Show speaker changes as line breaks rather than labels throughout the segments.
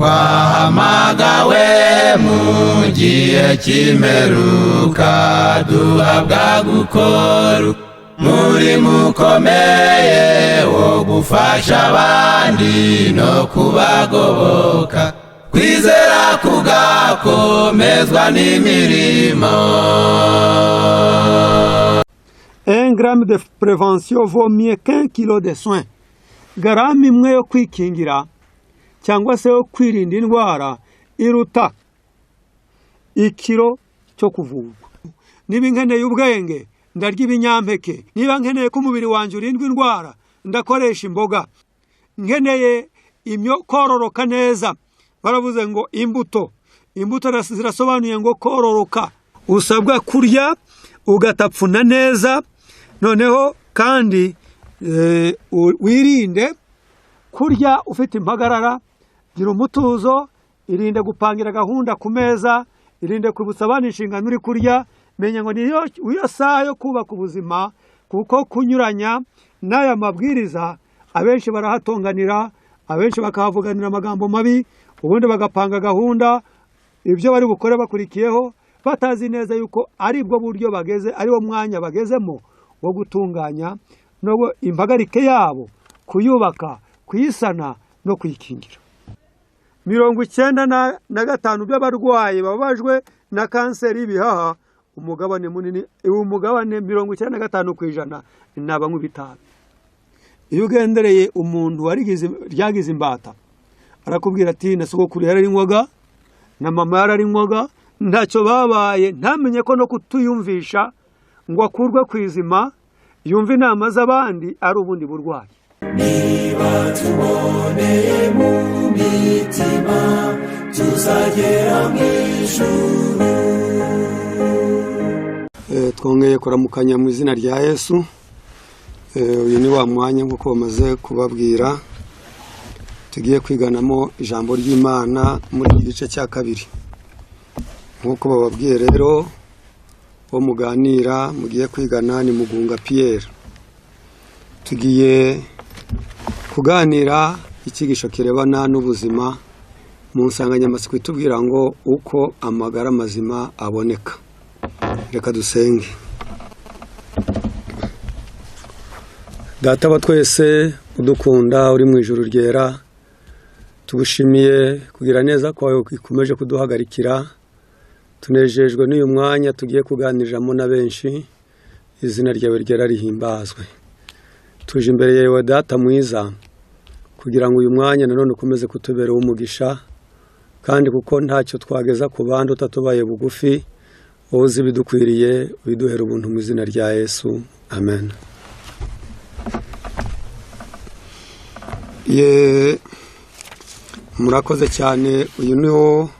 Twahamagawe mu gihe cy'imperuka, duhabwa gukora umurimo ukomeye wo gufasha abandi no kubagoboka, kwizera kugakomezwa n'imirimo.
Un gramme de prévention vaut mieux qu'un kilo de soins. Garama imwe yo kwikingira cyangwa se yo kwirinda indwara iruta ikiro cyo kuvurwa. Niba nkeneye ubwenge, ndarya ibinyampeke. Niba nkeneye ko umubiri wanjye urindwa indwara, ndakoresha imboga. Nkeneye imyo kororoka neza, baravuze ngo imbuto. Imbuto zirasobanuye ngo kororoka. Usabwa kurya ugatapfuna neza, noneho kandi wirinde kurya ufite impagarara, gira umutuzo, irinde gupangira gahunda ku meza, irinde kwibutsa abana inshingano uri kurya. Menya ngo niyo iyo saha yo kubaka ubuzima, kuko kunyuranya n'aya mabwiriza abenshi barahatonganira, abenshi bakahavuganira amagambo mabi, ubundi bagapanga gahunda ibyo bari bukore bakurikiyeho, batazi neza yuko ari bwo buryo bageze, ari wo mwanya bagezemo wo gutunganya no impagarike yabo, kuyubaka, kuyisana no kuyikingira. 95 by'abarwayi bababajwe na kanseri y'ibihaha, umugabane munini, umugabane 95% ni abanywi b'itabi. Iyo ugendereye umuntu warigize ryagize imbata, arakubwira ati na sogokuru yararinywaga, na mama yararinywaga, ntacyo babaye. Ntamenye ko no kutuyumvisha ngo akurwe ku izima, yumve inama z'abandi, ari ubundi burwayi.
Niba tuboneye mu mitima, tuzagera mu ijuru.
Twongeye kuramukanya mu izina rya Yesu. Uyu ni wa mwanya, nk'uko bamaze kubabwira, tugiye kwiganamo ijambo ry'Imana muri iki gice cya kabiri. Nk'uko bababwiye rero, wo muganira mugiye kwigana ni Mugunga Pierre. Tugiye kuganira icyigisho kirebana n'ubuzima mu nsanganyamatsiko itubwira ngo uko amagara mazima aboneka. Reka dusenge. Data wa twese udukunda uri mu ijuru ryera, tugushimiye kugira neza kwawe ikomeje kuduhagarikira. Tunejejwe n'uyu mwanya tugiye kuganiriramo na benshi. Izina ryawe ryera rihimbazwe. Tuje imbere yawe, Data mwiza, kugira ngo uyu mwanya nanone ukomeze kutubera uw'umugisha, kandi kuko ntacyo twageza ku bandi utatubaye bugufi, wowe uzi ibidukwiriye, ubiduhera ubuntu mu izina rya Yesu, amen. Ye, murakoze cyane. Uyu ni wo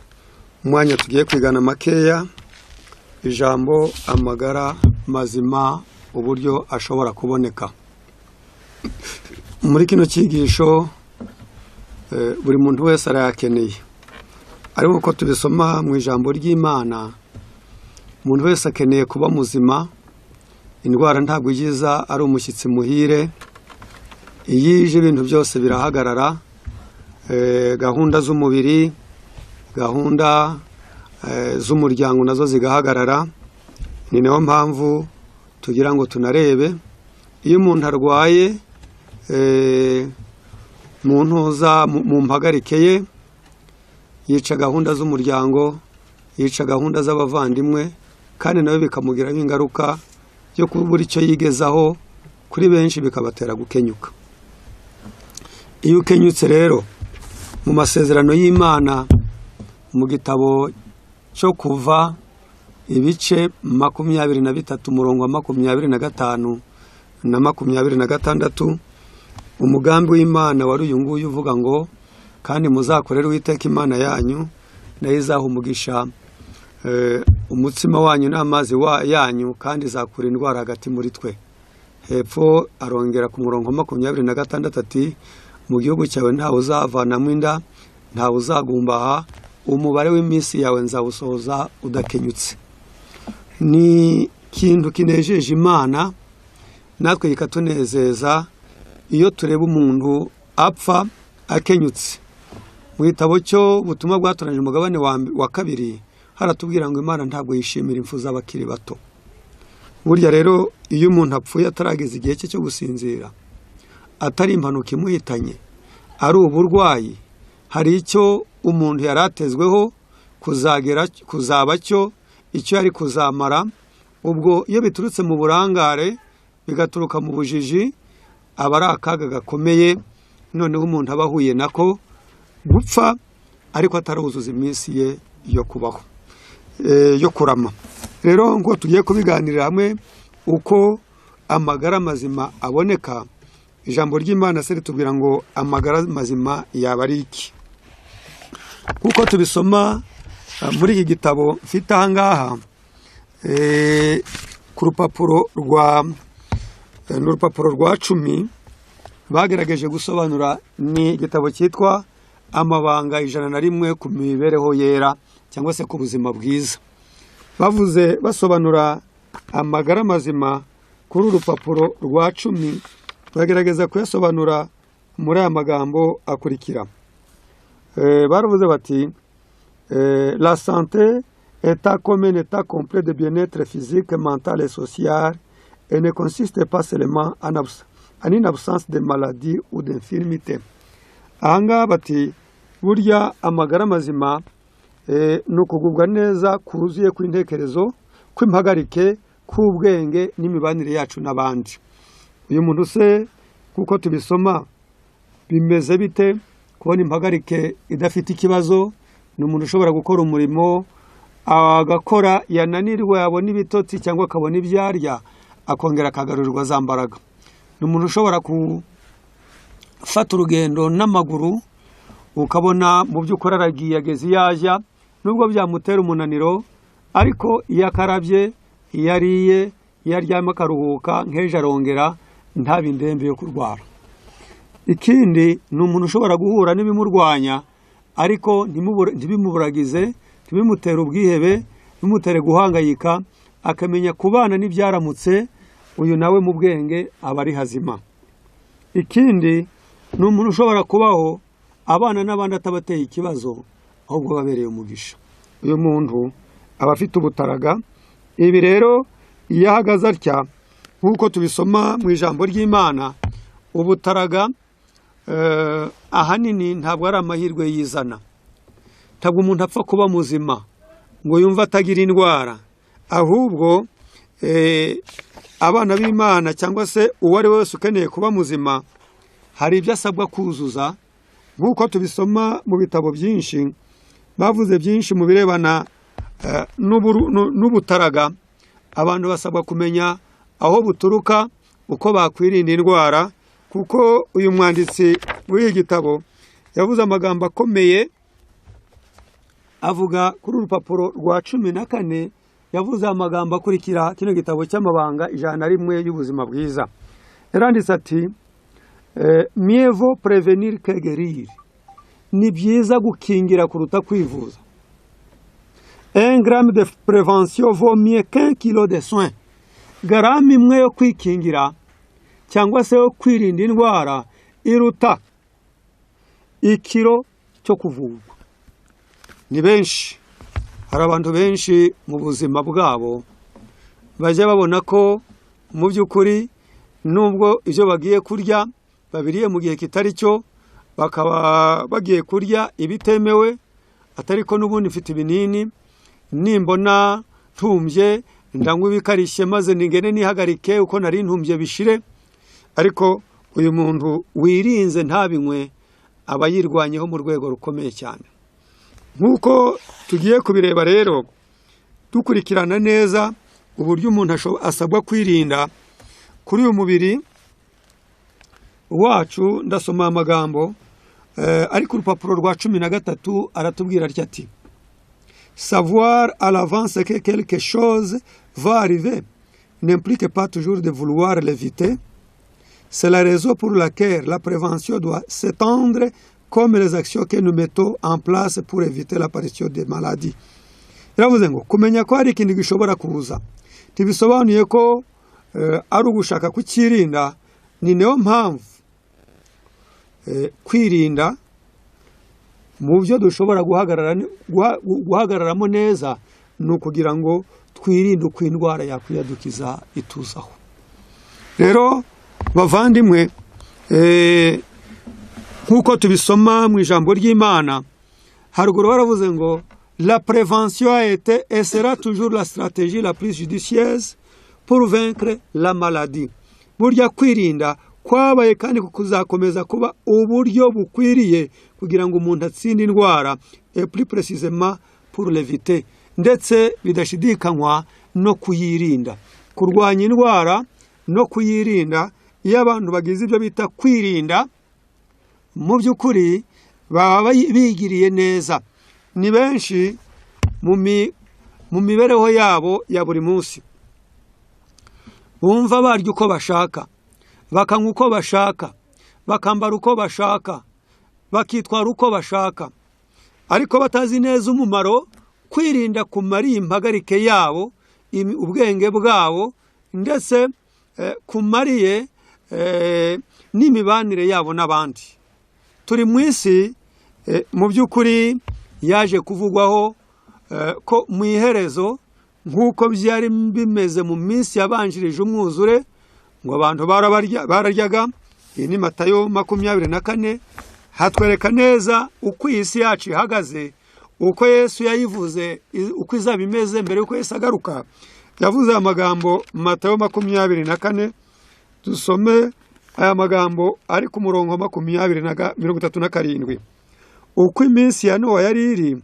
mwanya tugiye kwigana makeya ijambo amagara mazima, uburyo ashobora kuboneka. Muri kino cyigisho buri muntu wese arayakeneye, ariko uko tubisoma mu ijambo ry'Imana, umuntu wese akeneye kuba muzima. Indwara ntabwo igiza ari umushyitsi muhire. Iyo ije ibintu byose birahagarara, gahunda z'umubiri, gahunda z'umuryango nazo zigahagarara. Ni nayo mpamvu tugira ngo tunarebe iyo umuntu arwaye mu ntuza, mu mpagarike ye, yica gahunda z'umuryango, yica gahunda z'abavandimwe, kandi nawe bikamugiraho ingaruka yo kubura icyo yigezaho kuri benshi, bikabatera gukenyuka. Iyo ukenyutse rero, mu masezerano y'Imana, mu gitabo cyo Kuva, ibice 23, umurongo wa 25 na 26, umugambi w'Imana wari uyu nguyu uvuga ngo: "Kandi muzakorere Uwiteka Imana yanyu, nayo izaha umugisha umutsima wanyu n'amazi yanyu, kandi izakura indwara hagati muri twe." Hepfo arongera ku murongo wa 26 ati: "Mu gihugu cyawe ntawe uzavanamo inda, ntawe uzagumbaha, umubare w'iminsi yawe nzawusohoza udakenyutse." Ni ikintu kinejeje Imana, natwe kikatunezeza, iyo tureba umuntu apfa akenyutse. Mu gitabo cyo ubutumwa bwatoranyije umugabane wa kabiri haratubwira ngo Imana ntabwo yishimira impfu z'abakiri bato. Burya rero iyo umuntu apfuye atarageza igihe cye cyo gusinzira, atari impanuka imuhitanye, ari uburwayi, hari icyo umuntu yari atezweho kuzagera kuzaba cyo, icyo yari kuzamara. Ubwo iyo biturutse mu burangare, bigaturuka mu bujiji, aba ari akaga gakomeye. Noneho umuntu aba ahuye nako gupfa ariko ataruzuza iminsi ye yo kubaho, yo kurama. Rero ngo tugiye kubiganirira hamwe uko amagara mazima aboneka. Ijambo ry'Imana se ritubwira ngo amagara mazima yaba ari iki? Nk'uko tubisoma muri iki gitabo mfite aha ngaha, ku rupapuro rwa n'urupapuro rwa 10, bagerageje gusobanura. Ni igitabo cyitwa Amabanga 101 ku mibereho yera cyangwa se ku buzima bwiza. Bavuze basobanura amagara mazima kuri uru rupapuro rwa 10, bagerageza kuyasobanura muri aya magambo akurikira. Baravuze bati: "La santé est comme un état complet de bien-être physique, mental et social et ne consiste pas seulement en une absence de maladie ou d'infirmité." Aha ngaha bati burya amagara mazima ni ukugubwa neza kuzuye kw'intekerezo, kw'impagarike, k'ubwenge n'imibanire yacu n'abandi. Uyu muntu se, nk'uko tubisoma, bimeze bite kubona impagarike idafite ikibazo? Ni umuntu ushobora gukora umurimo agakora, yananirwa yabona ibitotsi cyangwa akabona ibyo arya, akongera akagarurirwa za mbaraga. Ni umuntu ushobora gufata urugendo n'amaguru, ukabona mu by'ukuri aragiye ageze iyo ajya, nubwo byamutera umunaniro, ariko iyo akarabye, iyo ariye, iyo aryamye akaruhuka, nk'ejo arongera ntabe indembe yo kurwara. Ikindi, ni umuntu ushobora guhura n'ibimurwanya ariko ntibimuburagize, ntibimutere ubwihebe, ntibimutere guhangayika, akamenya kubana n'ibyaramutse. Uyu nawe mu bwenge aba ari hazima. Ikindi, ni umuntu ushobora kubaho abana n'abandi atabateye ikibazo, ahubwo babereye umugisha. Uyu muntu aba afite ubutaraga. Ibi rero iyo ahagaze atya, nk'uko tubisoma mu ijambo ry'Imana, ubutaraga ahanini ntabwo ari amahirwe yizana. Ntabwo umuntu apfa kuba muzima ngo yumve atagira indwara, ahubwo abana b'Imana cyangwa se uwo ari we wese ukeneye kuba muzima hari ibyo asabwa kuzuza. Nk'uko tubisoma mu bitabo byinshi, bavuze byinshi mu birebana n'ubutaraga. Abantu basabwa kumenya aho buturuka, uko bakwirinda indwara, kuko uyu mwanditsi w'iki gitabo yavuze amagambo akomeye. Avuga kuri urupapuro rwa 14, yavuze amagambo akurikira. Kino gitabo cy'Amabanga 101 y'ubuzima bwiza, yaranditse ati: "Mieux vaut prévenir que guérir." Ni byiza gukingira kuruta kwivuza. "Un gramme de prévention vaut mieux qu'un kilo de soins." Garama imwe yo kwikingira cyangwa se yo kwirinda indwara iruta ikiro cyo kuvurwa. Ni benshi, hari abantu benshi mu buzima bwabo bajya babona ko mu by'ukuri nubwo ibyo bagiye kurya babiriye mu gihe kitari cyo, bakaba bagiye kurya ibitemewe, atari ko n'ubundi mfite ibinini, nimbona ntumbye ndanywa ibikarishye maze ningene nihagarike, uko nari ntumbye bishire. Ariko uyu muntu wirinze ntabinywe aba yirwanyeho mu rwego rukomeye cyane. Nk'uko tugiye kubireba rero, dukurikirana neza uburyo umuntu asabwa kwirinda kuri uyu mubiri wacu, ndasoma amagambo ari ku rupapuro rwa 13. Aratubwira atya ati: "Savoir à l'avance que quelque chose va arriver n'implique pas toujours de vouloir l'éviter. C'est la raison pour laquelle la prévention doit s'étendre comme les actions que nous mettons en place pour éviter l'apparition des maladies." Yaravuze ngo kumenya ko hari ikintu gishobora kuza ntibisobanuye ko ari ugushaka kucyirinda. Ni nayo mpamvu kwirinda Mu byo dushobora guhagararamo neza ni ukugira ngo twirinde uko indwara yakwiyadukiza ituzaho. Rero bavandimwe, nk'uko tubisoma mu ijambo ry'Imana haruguru, baravuze ngo: "La prévention a été et sera toujours la stratégie la plus judicieuse pour vaincre la maladie." Burya kwirinda kwabaye kandi kuzakomeza kuba uburyo bukwiriye kugira ngo umuntu atsinde indwara, et plus précisément pour l'éviter, ndetse bidashidikanywa no kuyirinda. Kurwanya indwara no kuyirinda, iyo abantu bagize ibyo bita kwirinda, mu by'ukuri baba bigiriye neza. Ni benshi mu mibereho yabo ya buri munsi bumva barya uko bashaka, bakanywa uko bashaka, bakambara uko bashaka, bakitwara uko bashaka, ariko batazi neza umumaro kwirinda kumariye impagarike yabo, ubwenge bwabo, ndetse kumariye n'imibanire yabo n'abandi. Turi mu isi mu by'ukuri yaje kuvugwaho ko mu iherezo, nk'uko byari bimeze mu minsi yabanjirije umwuzure, ngo abantu bararyaga. Iyi ni Matayo 24, hatwereka neza uko iyi si yacu ihagaze, uko Yesu yayivuze, uko izaba imeze mbere y'uko Yesu agaruka. Yavuze aya magambo, Matayo 24. Dusome aya magambo ari ku murongo makumyabiri na 37: "Uko iminsi ya Nowa yari iri,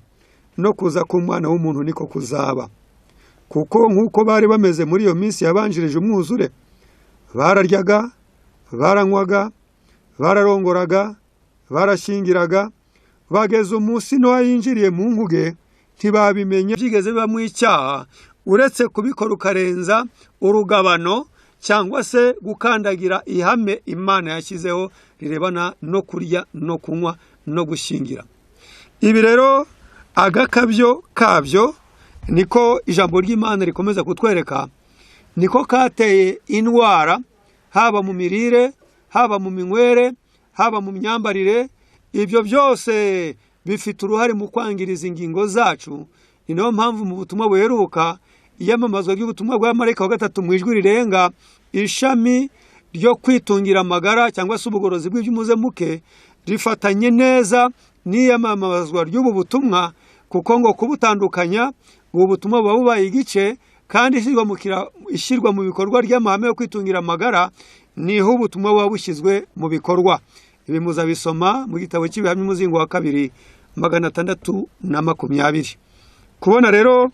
no kuza k'Umwana w'umuntu niko kuzaba. Kuko nk'uko bari bameze muri iyo minsi yabanjirije umwuzure, bararyaga, baranywaga, bararongoraga, barashyingiraga, bageze umunsi Nowa yinjiriye mu nkuge, ntibabimenya." Byigeze bibamo icyaha uretse kubikora ukarenza urugabano cyangwa se gukandagira ihame Imana yashyizeho rirebana no kurya no kunywa no gushyingira. Ibi rero agakabyo kabyo, niko ijambo ry'Imana rikomeza kutwereka, niko kateye indwara, haba mu mirire, haba mu minywere, haba mu myambarire. Ibyo byose bifite uruhare mu kwangiriza ingingo zacu. Ni nayo mpamvu mu butumwa buheruka, iyamamazwa ry'ubutumwa bwa marayika wa gatatu mu ijwi rirenga, ishami ryo kwitungira amagara cyangwa se ubugorozi bw'iby'umuzemuke rifatanye neza n'iyamamazwa ry'ubu butumwa, kuko ngo kubutandukanya, ubu butumwa buba bubaye igice. Kandi ishyirwa mu bikorwa ry'amahame yo kwitungira amagara niho ubutumwa buba bushyizwe mu bikorwa. Ibi muzabisoma mu gitabo cy'Ibihamya, umuzingo wa kabiri, 620. Kubona rero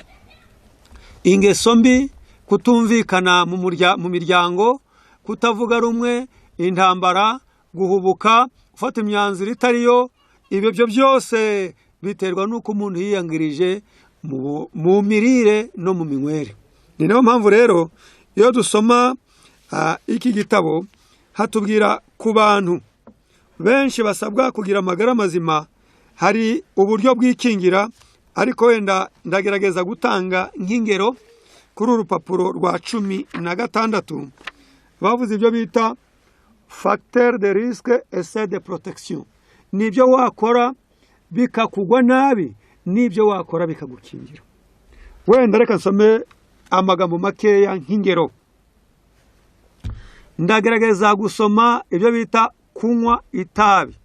ingeso mbi, kutumvikana mu miryango, kutavuga rumwe, intambara, guhubuka, gufata imyanzuro itari yo, ibyo byo byose biterwa n'uko umuntu yiyangirije mu mirire no mu minywere. Ni nayo mpamvu rero iyo dusoma iki gitabo, hatubwira ku bantu benshi basabwa kugira amagara mazima. Hari uburyo bwikingira, ariko wenda ndagerageza gutanga nk'ingero. Kuri uru rupapuro rwa 16 bavuze ibyo bita facteur de risque et de protection, nibyo wakora bikakugwa nabi n'ibyo wakora bikagukingira. Wenda reka nsome amagambo makeya nk'ingero. Ndagerageza gusoma ibyo bita kunywa itabi.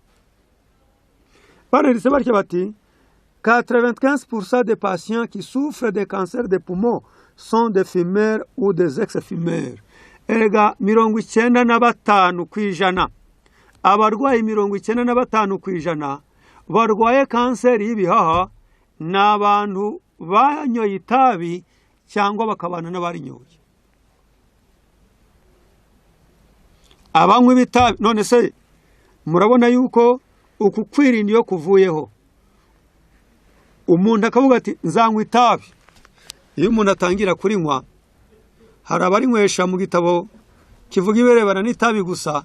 Baranditse batya bati: "95% des patients qui souffrent de cancer de poumon sont des fumeurs ou des ex-fumeurs." Erega 95%, abarwayi 95% barwaye kanseri y'ibihaha ni abantu banyoye itabi cyangwa bakabana n'abarinyoye, abanywa ibitabi. None se murabona yuko uku kwirinda iyo kuvuyeho, umuntu akavuga ati: "Nzanywa itabi"? Iyo umuntu atangira kurinywa, hari abarinywesha. Mu gitabo kivuga ibirebana n'itabi gusa,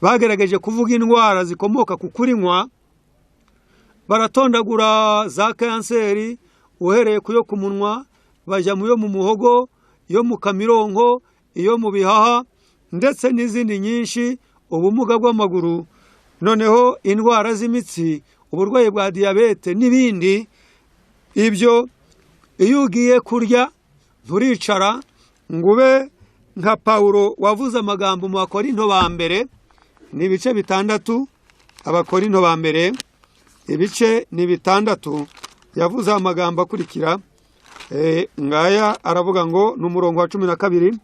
bagerageje kuvuga indwara zikomoka ku kurinywa, baratondagura za kanseri, uhereye ku yo ku munwa, bajya mu yo mu muhogo, iyo mu kamironko, iyo mu bihaha, ndetse n'izindi nyinshi, ubumuga bw'amaguru, noneho indwara z'imitsi. Uburwayi bwa diyabete n'ibindi. Ibyo iyo ugiye kurya nturicara ngo ube nka Pawulo wavuze amagambo mu Bakorinto ba mbere, ni ibice 6. Abakorinto ba mbere ibice ni 6, yavuze amagambo akurikira. Ngaya aravuga ngo ni umurongo wa 12: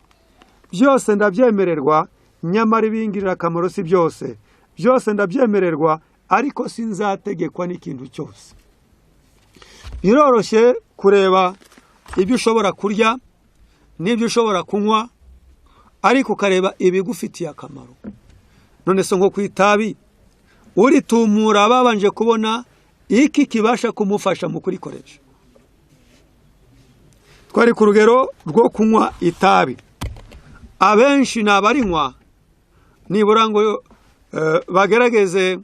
"Byose ndabyemererwa, nyamara ibingirira akamaro si byose. Byose ndabyemererwa, ariko sinzategekwa n'ikintu cyose." Biroroshye kureba ibyo ushobora kurya n'ibyo ushobora kunywa, ariko ukareba ibigufitiye akamaro. None se nko ku itabi, uritumura babanje kubona iki kibasha kumufasha mu kurikoresha? Twari ku rugero rwo kunywa itabi. Abenshi ni abarinywa nibura ngo bagerageze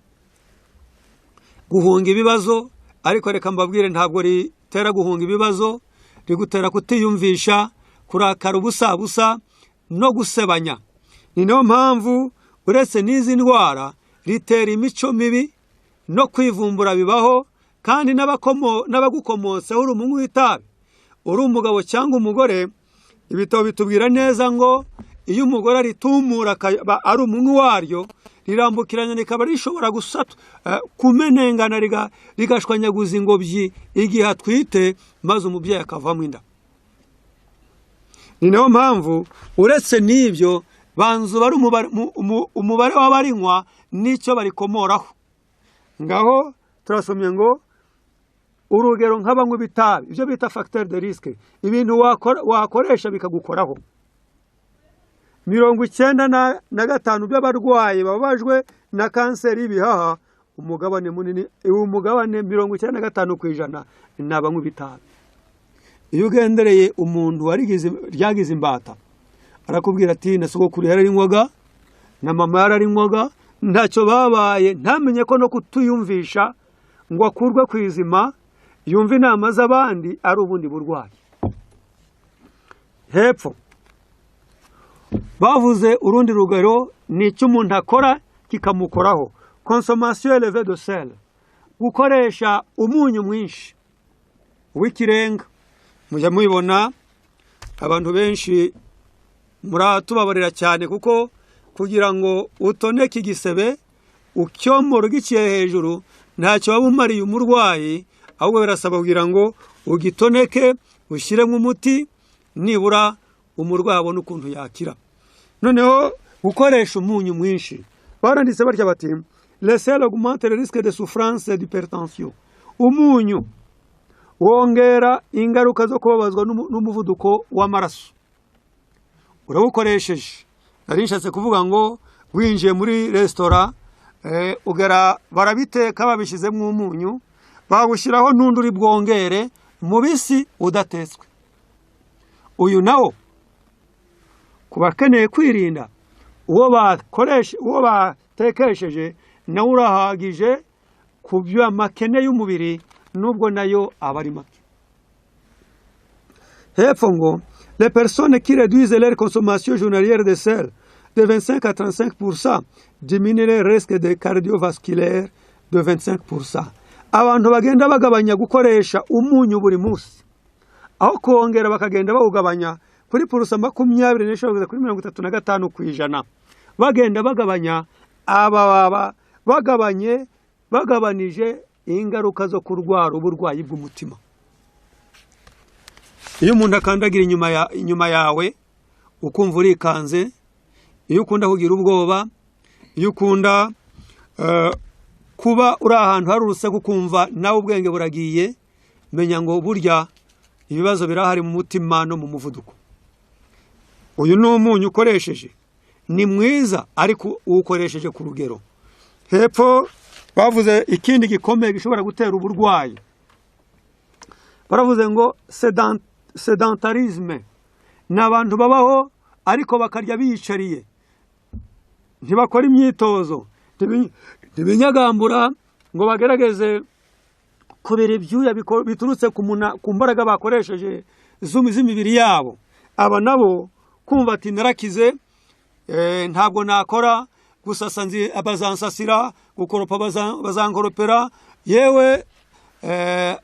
guhunga ibibazo, ariko reka mbabwire, ntabwo ritera guhunga ibibazo, rigutera kutiyumvisha, kurakara ubusa busa no gusebanya. Ni nayo mpamvu uretse n'izi ndwara ritera imico mibi no kwivumbura bibaho. Kandi n'abagukomotseho, uri umunywi w'itabi, uri umugabo cyangwa umugore, ibitabo bitubwira neza ngo iyo umugore aritumura akaba ari umunywi waryo, rirambukiranya rikaba rishobora kumenengana, rigashwanyaguza ingobyi igihe atwite, maze umubyeyi akavamo inda. Ni nayo mpamvu uretse n'ibyo, banza bari umubare w'abarinywa n'icyo barikomoraho. Ngaho turasomye ngo urugero nk'abanywa ibitabi, ibyo bita facteur de risque, ibintu wakoresha bikagukoraho: 95 by'abarwayi bababajwe na kanseri y'ibihaha, umugabane munini, umugabane 95%, ni abanywa ibitabi. Iyo ugendereye umuntu warigize, ryagize imbata, arakubwira ati: "Na sogokuru yararinywaga, na mama yararinywaga, ntacyo babaye." Ntamenye ko no kutuyumvisha ngo akurwe ku izima, yumve inama z'abandi, ari ubundi burwayi. Hepfo bavuze urundi rugero, ni icyo umuntu akora kikamukoraho: consommation élevée de sel, gukoresha umunyu mwinshi w'ikirenga. Mujya mubibona, abantu benshi muratubabarira cyane, kuko kugira ngo utoneke igisebe ucyomora ugiciye hejuru ntacyo waba umariye umurwayi, ahubwo birasaba kugira ngo ugitoneke, ushyiremo umuti, nibura umurwayi abone ukuntu yakira. Noneho gukoresha umunyu mwinshi, baranditse batya bati: "Le sel augmente le risque de souffrance d'hypertension." Umunyu wongera ingaruka zo kubabazwa n'umuvuduko w'amaraso urawukoresheje. Nari nshatse kuvuga ngo winjiye muri resitora, ugera barabiteka babishyizemo umunyu, bawushyiraho n'undi uri bwongere mubisi udatetswe. Uyu nawo ku bakeneye kwirinda, uwo bakoresha, uwo batekesheje, nawe urahagije ku byo amakene y'umubiri, nubwo nayo aba ari make. Hepfo ngo: "Les personnes qui réduisent leur consommation journalière de sel de 25 à 35% diminuent le risque de cardiovasculaire de 25%." Abantu bagenda bagabanya gukoresha umunyu buri munsi, aho kongera bakagenda bawugabanya kuri 25% kugeza kuri 35%, bagenda bagabanya, aba baba bagabanye, bagabanije ingaruka zo kurwara uburwayi bw'umutima. Iyo umuntu akandagira inyuma yawe ukumva urikanze, iyo ukunda kugira ubwoba, iyo ukunda kuba uri ahantu hari urusaku ukumva nawe ubwenge buragiye, menya ngo burya ibibazo birahari mu mutima no mu muvuduko. Uyu ni umunyu ukoresheje, ni mwiza, ariko uwukoresheje ku rugero. Hepfo bavuze ikindi gikomeye gishobora gutera uburwayi. Baravuze ngo sédentarisme, ni abantu babaho ariko bakarya biyicariye, ntibakora imyitozo, ntibinyagambura ngo bagerageze kubira ibyuya biturutse ku mbaraga bakoresheje z'imibiri yabo. Aba nabo kumva ati: "Narakize, ntabwo nakora, gusasa bazansasira, gukoropa bazankoropera." Yewe,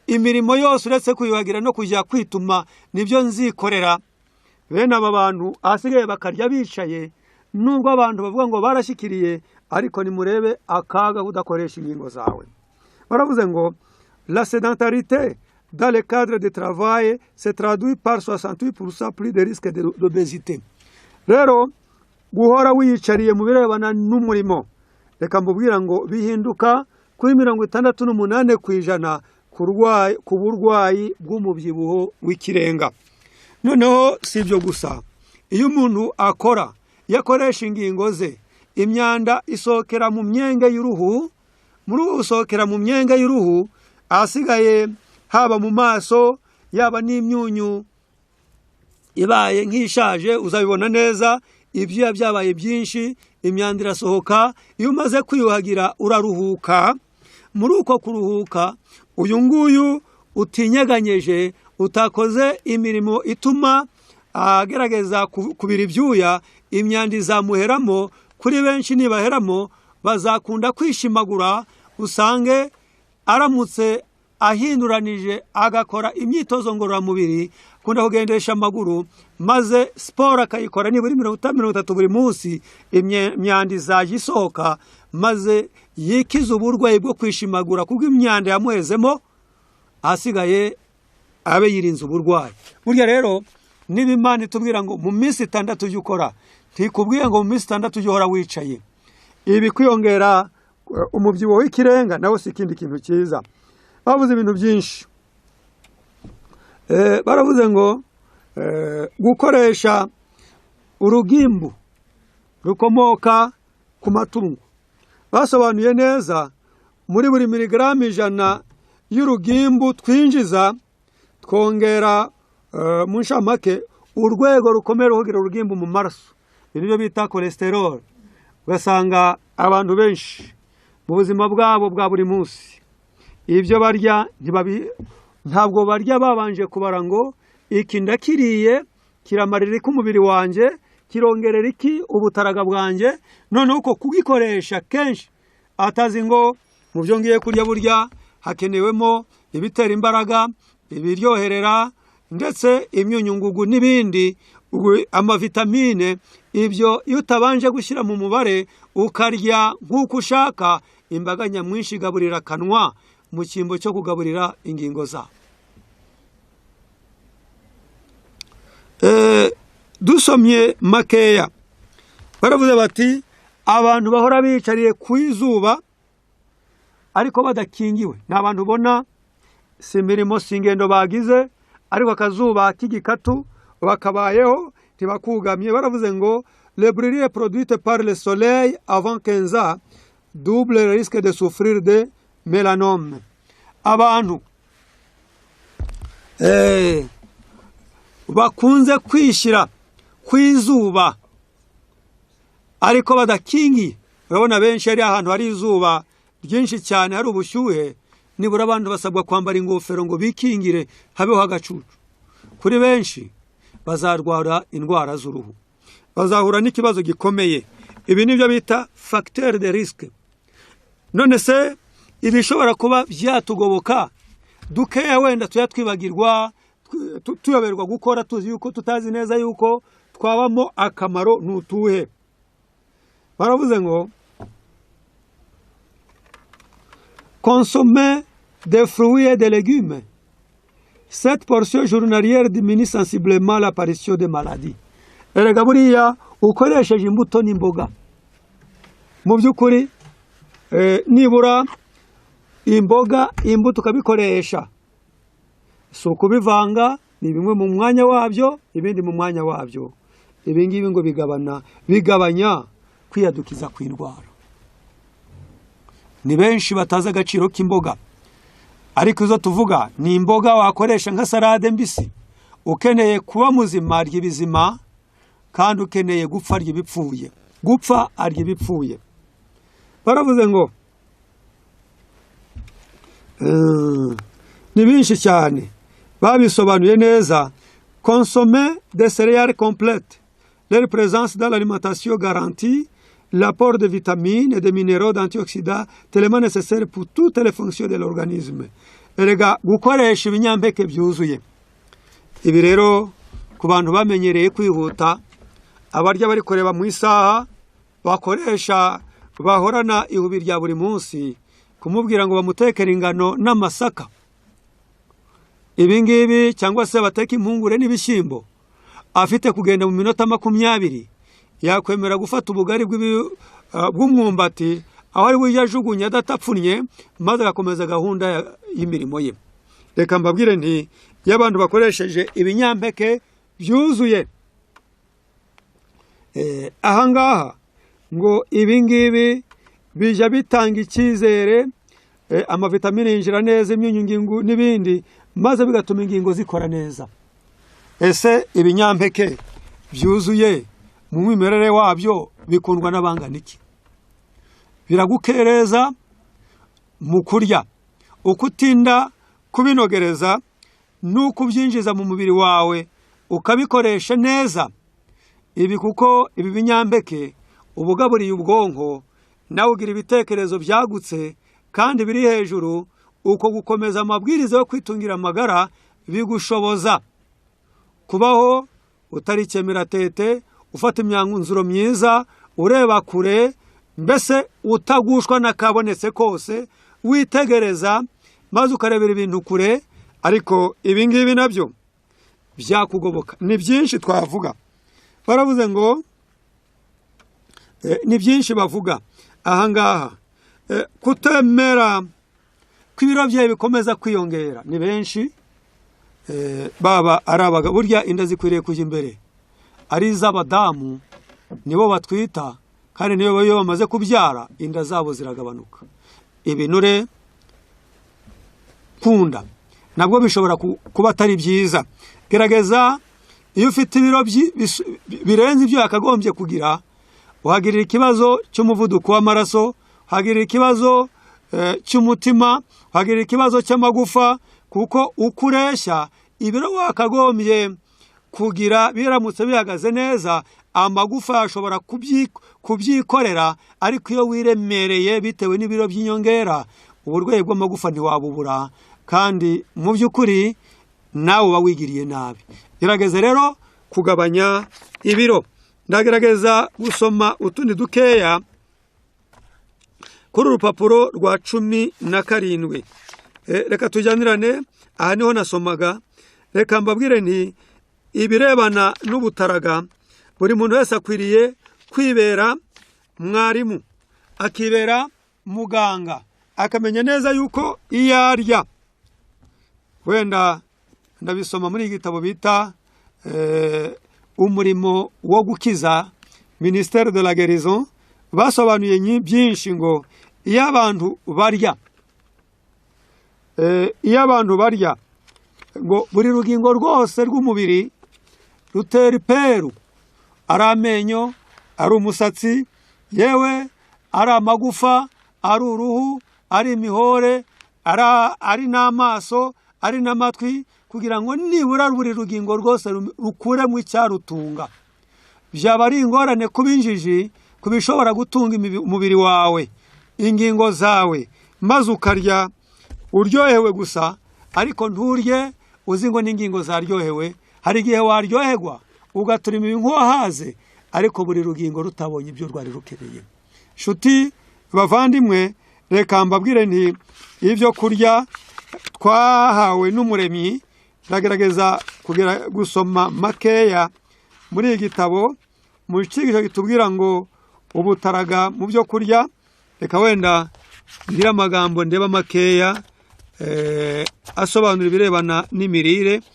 imirimo yose uretse kwiyuhagira no kujya kwituma nibyo nzikorera. Bene aba bantu ahasigaye bakarya bicaye. Nubwo abantu bavuga ngo barashyikiriye, ariko nimurebe akaga kudakoresha ingingo zawe. Baravuze ngo la sédentarité dans le cadre de travail se traduit par 68% plus de risque d'obésité. Rero guhora wiyicariye mu birebana n'umurimo, reka mbubwira ngo bihinduka kuri 68% ku burwayi bw'umubyibuho w'ikirenga. Noneho si ibyo gusa, iyo umuntu akora, iyo akoresha ingingo ze, imyanda isohokera mu myenge y'uruhu. Muri ubu gusohokera mu myenge y'uruhu, ahasigaye haba mu maso, yaba n'imyunyu ibaye nk'ishaje, uzabibona neza, ibyuya byabaye byinshi, imyanda irasohoka. Iyo umaze kwiyuhagira uraruhuka. Muri uko kuruhuka, uyu nguyu utinyeganyeje, utakoze imirimo ituma agerageza kubira ibyuya, imyanda izamuheramo. Kuri benshi nibaheramo bazakunda kwishimagura. Usange aramutse ahinduranije agakora imyitozo ngororamubiri, akunda kugendesha amaguru, maze siporo akayikora nibura 30 buri munsi, imyanda izajya isohoka, maze yikize uburwayi bwo kwishimagura kuko imyanda yamuhezemo, ahasigaye abe yirinze uburwayi. Burya rero niba Imana itubwira ngo mu minsi 6 ujye ukora, ntikubwiye ngo mu minsi 6 ujye uhora wicaye. Ibi kwiyongera umubyibuho w'ikirenga nawe si ikindi kintu cyiza. Bavuze ibintu byinshi. Baravuze ngo gukoresha urugimbu rukomoka ku matungo, basobanuye neza, muri buri miligaramu 100 y'urugimbu twinjiza twongera mu nshamake urwego rukomeye ruhugira urugimbu mu maraso, ibi byo bita cholesterol. Ugasanga abantu benshi mu buzima bwabo bwa buri munsi ibyo barya ntabwo barya babanje kubara ngo iki ndakiriye kiramarira iki umubiri wanjye, kirongerera iki ubutaraga bwanjye. Noneho uko kugikoresha kenshi atazi ngo mu byo ngiye kurya burya hakenewemo ibitera imbaraga, ibiryoherera, ndetse imyunyungugu n'ibindi, amavitamine. Ibyo iyo utabanje gushyira mu mubare ukarya nk'uko ushaka, imbaga nyamwinshi igaburira akanwa mu cyimbo cyo kugaburira ingingo zabo. Dusomye makeya, baravuze bati abantu bahora bicariye ku izuba ariko badakingiwe, ni abantu ubona si imirimo si ingendo bagize, ariko akazuba k'igikatu bakabayeho ntibakugamye. Baravuze ngo les brûlures produites par le soleil avant 15 ans double le risque de souffrir de mélanome. Abantu bakunze kwishyira ku izuba ariko badakingiye, urabona benshi ari ahantu hari izuba ryinshi cyane, hari ubushyuhe, nibura abantu basabwa kwambara ingofero ngo bikingire, habeho agacucu. Kuri benshi bazarwara indwara z'uruhu, bazahura n'ikibazo gikomeye. Ibi nibyo bita facteur de risque. None se ibishobora kuba byatugoboka dukeya wenda tuyatwibagirwa, tuyoberwa gukora, tuzi yuko tutazi neza yuko twabamo akamaro n'utuhe? Baravuze ngo consommer des fruits et des légumes, cette portion journalière diminue sensiblement l'apparition des maladies. Erega buriya ukoresheje imbuto n'imboga, mu by'ukuri nibura imboga imbuto ukabikoresha, si ukubivanga, ni bimwe mu mwanya wabyo ibindi mu mwanya wabyo. Ibi ngibi ngo bigabanya kwiyadukiza kw'indwara. Ni benshi batazi agaciro k'imboga, ariko izo tuvuga ni imboga wakoresha nka salade mbisi. Ukeneye kuba muzima arya ibizima, kandi ukeneye gupfa arya ibipfuye. Gupfa arya ibipfuye. Baravuze ngo ni benshi cyane babisobanuye neza. Consommer des céréales complètes, leur présence dans l'alimentation garantit l'apport de vitamines et de minéraux, d'antioxydants tellement nécessaires pour toutes les fonctions de l'organisme. Erega gukoresha ibinyampeke byuzuye, ibi rero ku bantu bamenyereye kwihuta, abarya bari kureba mu isaha, bakoresha bahorana ihubi rya buri munsi, kumubwira ngo bamutekere ingano n'amasaka, ibi ngibi, cyangwa se bateke impungure n'ibishyimbo, afite kugenda mu minota 20, yakwemera gufata ubugari bw'umwumbati aho ari bujye ajugunya adatapfunnye, maze agakomeza gahunda y'imirimo ye. Reka mbabwire nti iyo abantu bakoresheje ibinyampeke byuzuye, ahangaha ngo ibi ngibi bijya bitanga icyizere, amavitamine yinjira neza, imyunyungingo n'ibindi, maze bigatuma ingingo zikora neza. Ese ibinyampeke byuzuye mu mwimerere wabyo bikundwa n'abangana iki? Biragukereza mu kurya. Uko utinda kubinogereza n'uko ubyinjiza mu mubiri wawe ukabikoresha neza ibi, kuko ibi binyampeke uba ugaburiye ubwonko, nawe ugira ibitekerezo byagutse kandi biri hejuru. Uko gukomeza amabwiriza yo kwitungira amagara bigushoboza kubaho utari tete, ufata imyanzuro myiza, ureba kure, mbese utagushwa n'akabonetse kose, witegereza maze ukarebera ibintu kure. Ariko ibi ngibi nabyo byakugoboka. Ni byinshi twavuga. Baravuze ngo ni byinshi bavuga ahangaha. Kutemera ko ibiro byawe bikomeza kwiyongera, ni benshi, baba ari abagabo. Burya inda zikwiriye kujya imbere ari iz'abadamu, nibo batwita, kandi niyo iyo bamaze kubyara inda zabo ziragabanuka. Ibinure kunda nabwo bishobora kuba atari byiza. Gerageza, iyo ufite ibiro birenze ibyo yakagombye kugira, uhagirira ikibazo cy'umuvuduko w'amaraso, uhagirira ikibazo cy'umutima, uhagirira ikibazo cy'amagufa, kuko uko ureshya, ibiro wakagombye kugira biramutse bihagaze neza, amagufa ashobora kubyikorera. Ariko iyo wiremereye bitewe n'ibiro by'inyongera, uburwayi bw'amagufa ntiwabubura, kandi mu by'ukuri nawe uba wigiriye nabi. Gerageza rero kugabanya ibiro. Ndagerageza gusoma utundi dukeya kuri urupapuro rwa 17. Reka tujyanirane, aha niho nasomaga. Reka mbabwire nti ibirebana n'ubutaraga, buri muntu wese akwiriye kwibera mwarimu, akibera muganga, akamenya neza yuko iyo arya. Wenda ndabisoma muri iki gitabo bita Umurimo wo gukiza, Ministère de la Guérison. Basobanuye byinshi ngo iyo abantu barya, ngo buri rugingo rwose rw'umubiri rutera iperu, ari amenyo, ari umusatsi, yewe ari amagufa, ari uruhu, ari imihore, ari n'amaso, ari n'amatwi, kugira ngo nibura buri rugingo rwose rukuremo icyarutunga. Byaba ari ingorane kuba injiji ku bishobora gutunga umubiri wawe, ingingo zawe, maze ukarya uryohewe gusa, ariko nturye uzi ngo n'ingingo zaryohewe. Hari igihe waryoherwa ugaturima nk'uwahaze, ariko buri rugingo rutabonye ibyo rwari rukeneye. Nshuti bavandimwe, reka mbabwire nti ibyo kurya twahawe n'Umuremyi. Ndagerageza kugera gusoma makeya muri iki gitabo mu cyigisho kitubwira ngo ubutaraga mu byo kurya. Reka wenda ngira amagambo ndeba makeya asobanura ibirebana n'imirire.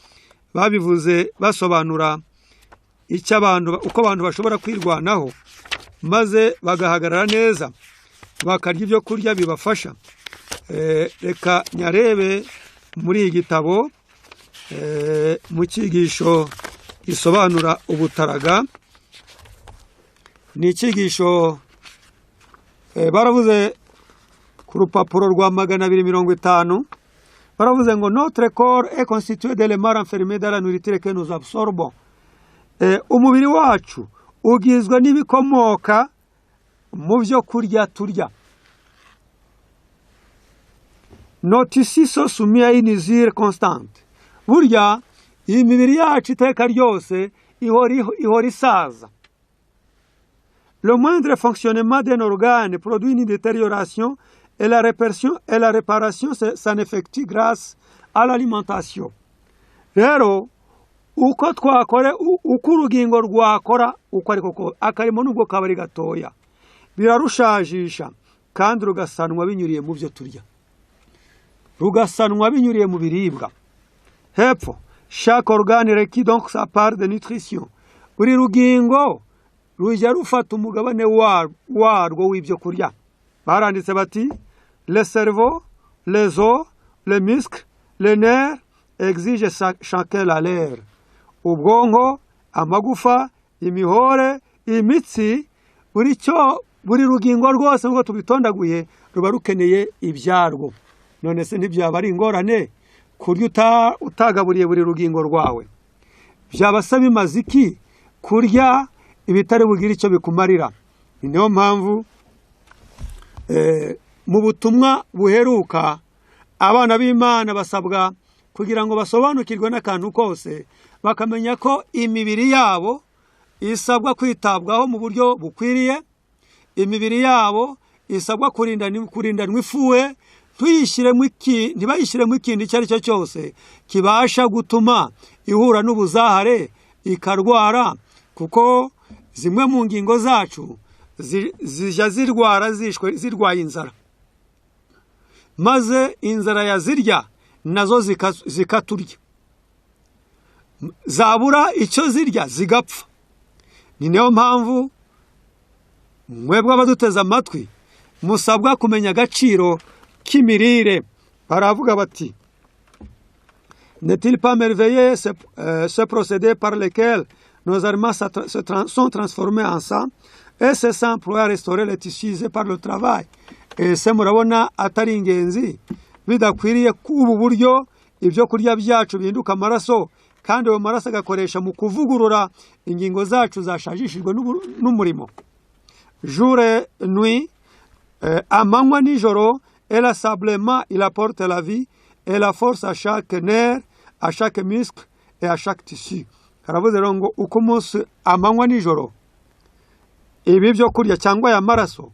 Babivuze basobanura icyo abantu, uko abantu bashobora kwirwanaho maze bagahagarara neza, bakarya ibyo kurya bibafasha. Reka nyarebe muri iki gitabo mu cyigisho gisobanura ubutaraga. Ni icyigisho baravuze ku rupapuro rwa 250. Baravuze ngo "Notre corps est constitué d'éléments renfermés dans la nourriture que nous absorbons." Umubiri wacu ugizwe n'ibikomoka mu byo kurya turya. Nos tissus sont soumis à une usure constante. Burya iyi mibiri yacu iteka ryose ihora isaza. Le moindre fonctionnement d'un organe produit une détérioration et la réparation s'en effectue grâce à l'alimentation. Rero uko twakora, uko urugingo rwakora uko ariko ko akarimo, nubwo kaba ari gatoya, birarushajisha kandi rugasanwa binyuriye mu byo turya, rugasanwa binyuriye mu biribwa. Hepfo, chaque organe requiert donc sa part de nutrition. Buri rugingo rujya rufata umugabane warwo w'ibyo kurya. Baranditse bati: le cerveau, les os, les muscles, les nerfs exigent chacun la leur. Ubwonko, amagufa, imihore, imitsi, buri cyo, buri rugingo rwose nk'uko tubitondaguye ruba rukeneye ibyarwo. None se ntibyaba ari ingorane kurya utagaburiye buri rugingo rwawe? Byaba se bimaze iki kurya ibitari bugire icyo bikumarira? Ni niyo mpamvu mu butumwa buheruka abana b'Imana basabwa kugira ngo basobanukirwe n'akantu kose, bakamenya ko imibiri yabo isabwa kwitabwaho mu buryo bukwiriye, imibiri yabo isabwa kurindanwa ifuhe, ntibayishyiremo ikintu icyo ari cyo cyose kibasha gutuma ihura n'ubuzahare ikarwara, kuko zimwe mu ngingo zacu zijya zirwara zishwe zirwaye inzara, maze inzara yazirya nazo zikaturya, zabura icyo zirya zigapfa. Ni niyo mpamvu mwebwe abaduteze amatwi musabwa kumenya agaciro k'imirire. Baravuga bati: n'est-il pas merveilleux ce procédé par lequel nos aliments sont transformés en sang et ce sang employé à restaurer les tissus usés par le travail? Ese murabona atari ingenzi, bidakwiriye ko ubu buryo ibyo kurya byacu bihinduka amaraso, kandi ayo maraso agakoresha mu kuvugurura ingingo zacu zashajishijwe n'umurimo? Jour et nuit, amanywa nijoro, inlassablement il apporte la vie et la force à chaque nerf, à chaque muscle et à chaque tissu. Haravuze rero ngo uko umunsi, amanywa nijoro, ibi byo kurya cyangwa aya maraso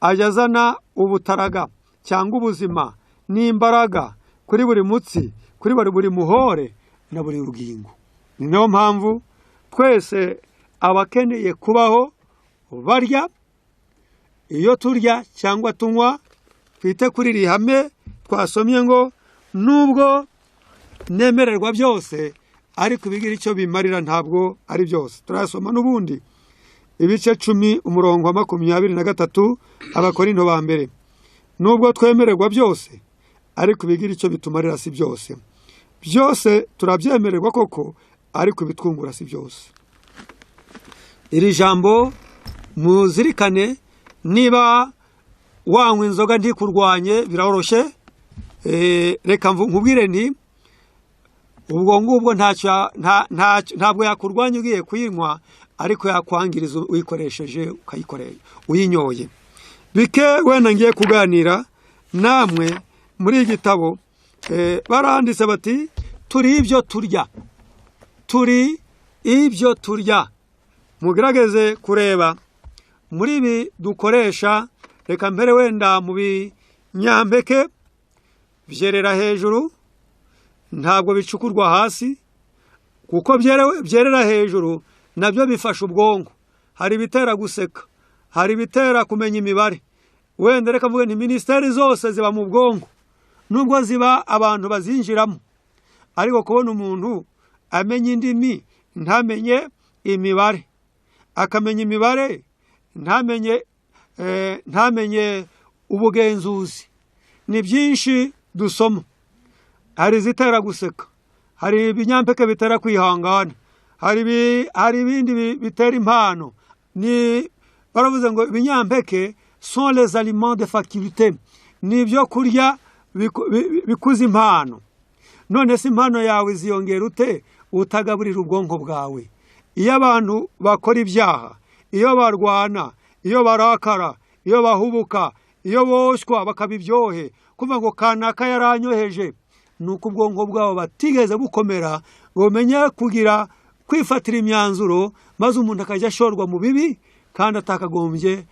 ajya azana ubutaraga cyangwa ubuzima n'imbaraga kuri buri mutsi, kuri buri muhore na buri rugingo. Ni niyo mpamvu twese abakeneye kubaho barya, iyo turya cyangwa tunywa, twite kuri iri hame twasomye ngo nubwo nemererwa byose, ariko ibigira icyo bimarira ntabwo ari byose. Turasoma n'ubundi ibice 10, umurongo wa 23, Abakorinto ba mbere. Nubwo twemererwa byose, ariko ibigira icyo bitumarira si byose. Byose turabyemererwa koko, ariko ibitwungura si byose. Iri jambo muzirikane. Niba wanywa inzoga ntikurwanye, biroroshye. Reka nkubwire nti ubwo ngubwo ntacyo ntabwo yakurwanya ugiye kuyinywa, ariko yakwangiriza uyikoresheje, ukayikoresha uyinyoye. Bike wenda ngiye kuganira namwe muri iki gitabo. Baranditse bati: turi ibyo turya, turi ibyo turya. Mugerageze kureba muri ibi dukoresha. Reka mbere wenda mu binyampeke, byerera hejuru, ntabwo bicukurwa hasi. Kuko byerera hejuru, nabyo bifasha ubwonko. Hari ibitera guseka, hari ibitera kumenya imibare. Wenda reka mvuge nti minisiteri zose ziba mu bwonko, nubwo ziba abantu bazinjiramo. Ariko kubona umuntu amenya indimi ntamenye imibare, akamenya imibare ntamenye ubugenzuzi, ni byinshi dusoma. Hari izitera guseka, hari ibinyampeke bitera kwihangana, hari ibindi bitera impano. Ni baravuze ngo ibinyampeke sont les aliments de faculté, ni ibyo kurya bikuza impano. None se impano yawe iziyongera ute utagaburira ubwonko bwawe? Iyo abantu bakora ibyaha, iyo barwana, Iyo barakara, iyo bahubuka, iyo boshywa bakaba ibyohe, kuvuga ngo kanaka yaranyoheje, ni uko ubwonko bwabo batigeze bukomera ngo bumenye kugira kwifatira imyanzuro, maze umuntu akajya ashorwa mu bibi kandi atakagombye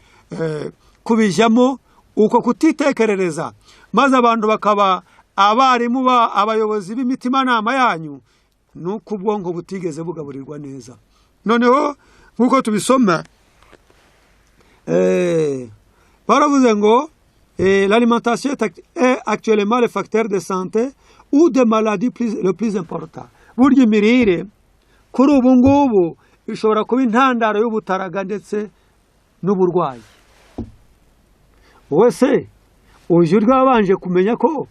kubijyamo. Uko kutitekerereza, maze abantu bakaba abarimu ba abayobozi b'imitimanama yanyu, ni uko ubwonko butigeze bugaburirwa neza. Noneho nk'uko tubisoma, baravuze ngo l'alimentation est actuellement le facteur de santé ou de maladie le plus important. Burya imirire kuri ubu ngubu ishobora kuba intandaro y'ubutaraga ndetse n'uburwayi. Wowe se ujya urya wabanje kumenya ko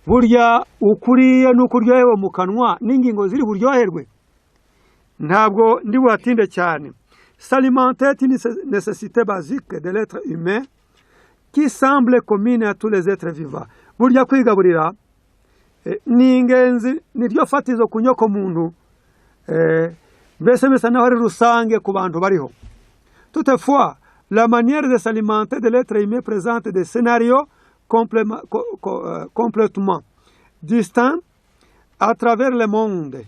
burya uko uriye n'uko uryohewe mu kanwa n'ingingo ziri buryoherwe? Ntabwo ndi buhatinde cyane. S'alimenter est une nécessité basique de l'être humain qui semble commune à tous les êtres vivants. Burya kwigaburira ni ingenzi, ni ryo fatizo ku nyoko muntu, mbese bisa naho ari rusange ku bantu bariho. Toutefois, la manière de s'alimenter de l'être humain présente des scénarios complètement distincts à travers le monde.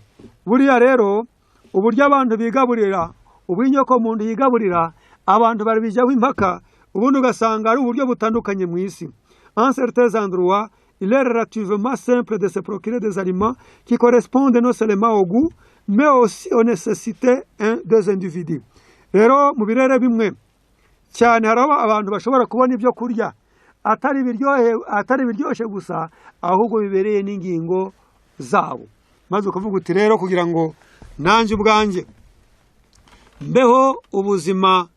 Buriya rero uburyo abantu bigaburira, uburyo inyoko muntu yigaburira, abantu barabijyaho impaka, ubundi ugasanga ari uburyo butandukanye mu isi. En certains endroits, il est relativement simple de se procurer des aliments qui correspondent non seulement au goût, mais aussi aux nécessités des individus. Rero mu birere bimwe cyane hari aho abantu bashobora kubona ibyo kurya atari ibiryohe, atari ibiryoshye gusa, ahubwo bibereye n'ingingo zabo. Maze ukavuga uti: rero kugira ngo nanjye ubwanjye mbeho ubuzima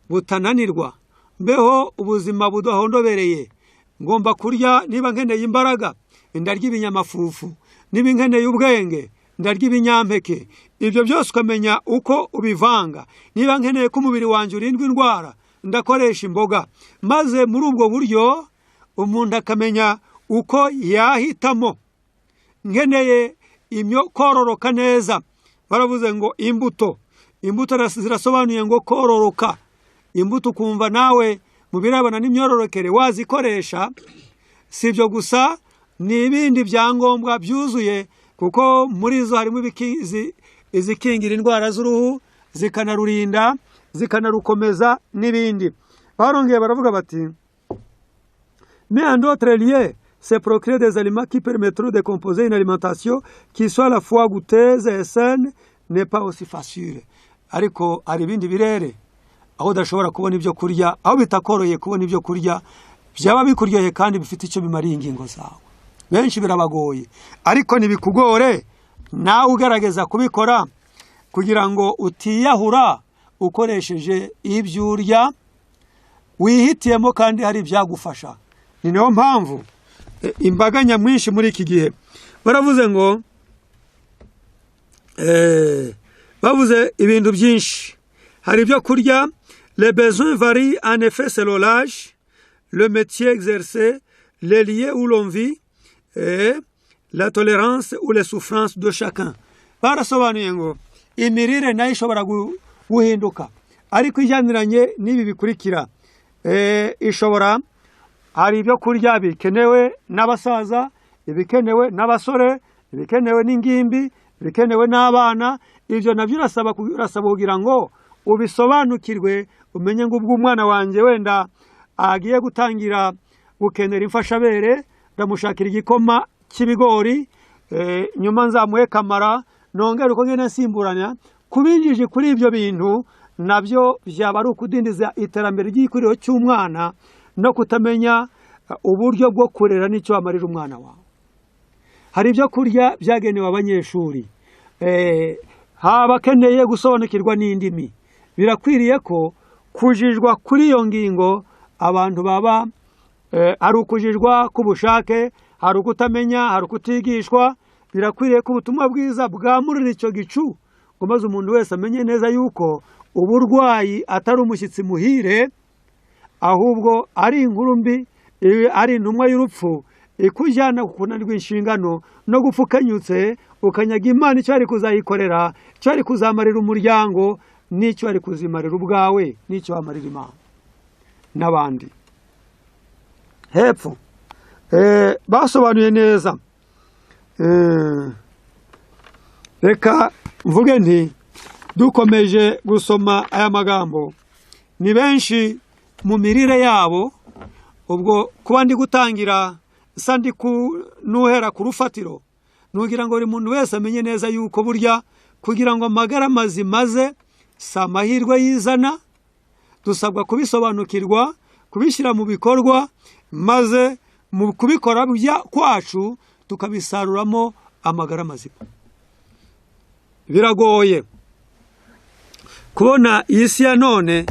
butananirwa, mbeho ubuzima budahondobereye, ngomba kurya. Niba nkeneye imbaraga, ndarya ibinyamafufu. Niba nkeneye ubwenge, ndarya ibinyampeke. Ibyo byose ukamenya uko ubivanga. Niba nkeneye ko umubiri wanjye urindwa indwara, ndakoresha imboga. Maze muri ubwo buryo umuntu akamenya uko yahitamo. Nkeneye imyo kororoka neza, baravuze ngo imbuto. Imbuto zirasobanuye ngo kororoka. Imbuto ukumva nawe mu birebana n'imyororokere wazikoresha. Si ibyo gusa, ni ibindi byangombwa byuzuye, kuko muri zo harimo izikingira indwara z'uruhu, zikanarurinda, zikanarukomeza n'ibindi. Barongeye baravuga bati: mais en d'autres lieux, se procurer des aliments qui permettront de composer une alimentation qui soit à la fois goûteuse et saine n'est pas aussi facile. Ariko hari ibindi birere aho udashobora kubona ibyo kurya, aho bitakoroheye kubona ibyo kurya byaba bikuryoheye kandi bifite icyo bimariye ingingo zawe. Benshi birabagoye, ariko ntibikugore nawe ugerageza kubikora kugira ngo utiyahura ukoresheje ibyo urya wihitiyemo kandi hari ibyagufasha. Ni nayo mpamvu imbaga nyamwinshi muri iki gihe baravuze ngo bavuze ibintu byinshi. Hari ibyo kurya. Les besoins varient en effet selon l'âge, le métier exercé, les lieux où l'on vit et la tolérance ou les souffrances de chacun. Barasobanuye ngo imirire nayo ishobora guhinduka, ariko ijyaniranye n'ibi bikurikira. Ishobora, hari ibyo kurya bikenewe n'abasaza, ibikenewe n'abasore, ibikenewe n'ingimbi, ibikenewe n'abana. Ibyo nabyo urasaba kugira ngo ubisobanukirwe, umenye ngo ubwo umwana wanjye wenda agiye gutangira gukenera imfashabere, ndamushakira igikoma cy'ibigori, nyuma nzamuhe kamara, nongere uko ngenda nsimburanya. Kubinjije kuri ibyo bintu nabyo byaba ari ukudindiza iterambere ry'igikuriro cy'umwana no kutamenya uburyo bwo kurera n'icyo wamarira umwana wawe. Hari ibyo kurya byagenewe abanyeshuri, haba abakeneye gusobanukirwa n'indimi. Birakwiriye ko kujijwa kuri iyo ngingo abantu baba hari ukujijwa k'ubushake, hari ukutamenya, hari ukutigishwa. Birakwiriye ko ubutumwa bwiza bwamurira icyo gicu, ngo maze umuntu wese amenye neza yuko uburwayi atari umushyitsi muhire, ahubwo ari inkuru mbi, ari intumwa y'urupfu ikujyana ku kunanirwa inshingano no gupfa ukenyutse, ukanyaga Imana icyo ari kuzayikorera, icyo ari kuzamarira umuryango, n'icyo ari kuzimarira ubwawe, n'icyo wamarira Imana. n'abandi. Hepfo basobanuye neza. Reka mvuge nti dukomeje gusoma aya magambo, ni benshi mu mirire yabo. Ubwo kuba ndi gutangira nsa ndi nuhera ku rufatiro, nugira ngo buri muntu wese amenye neza yuko burya kugira ngo amagara mazima aze si amahirwe yizana. Dusabwa kubisobanukirwa, kubishyira mu bikorwa, maze mu kubikora kwacu tukabisaruramo amagara mazima. Biragoye kubona iyi si ya none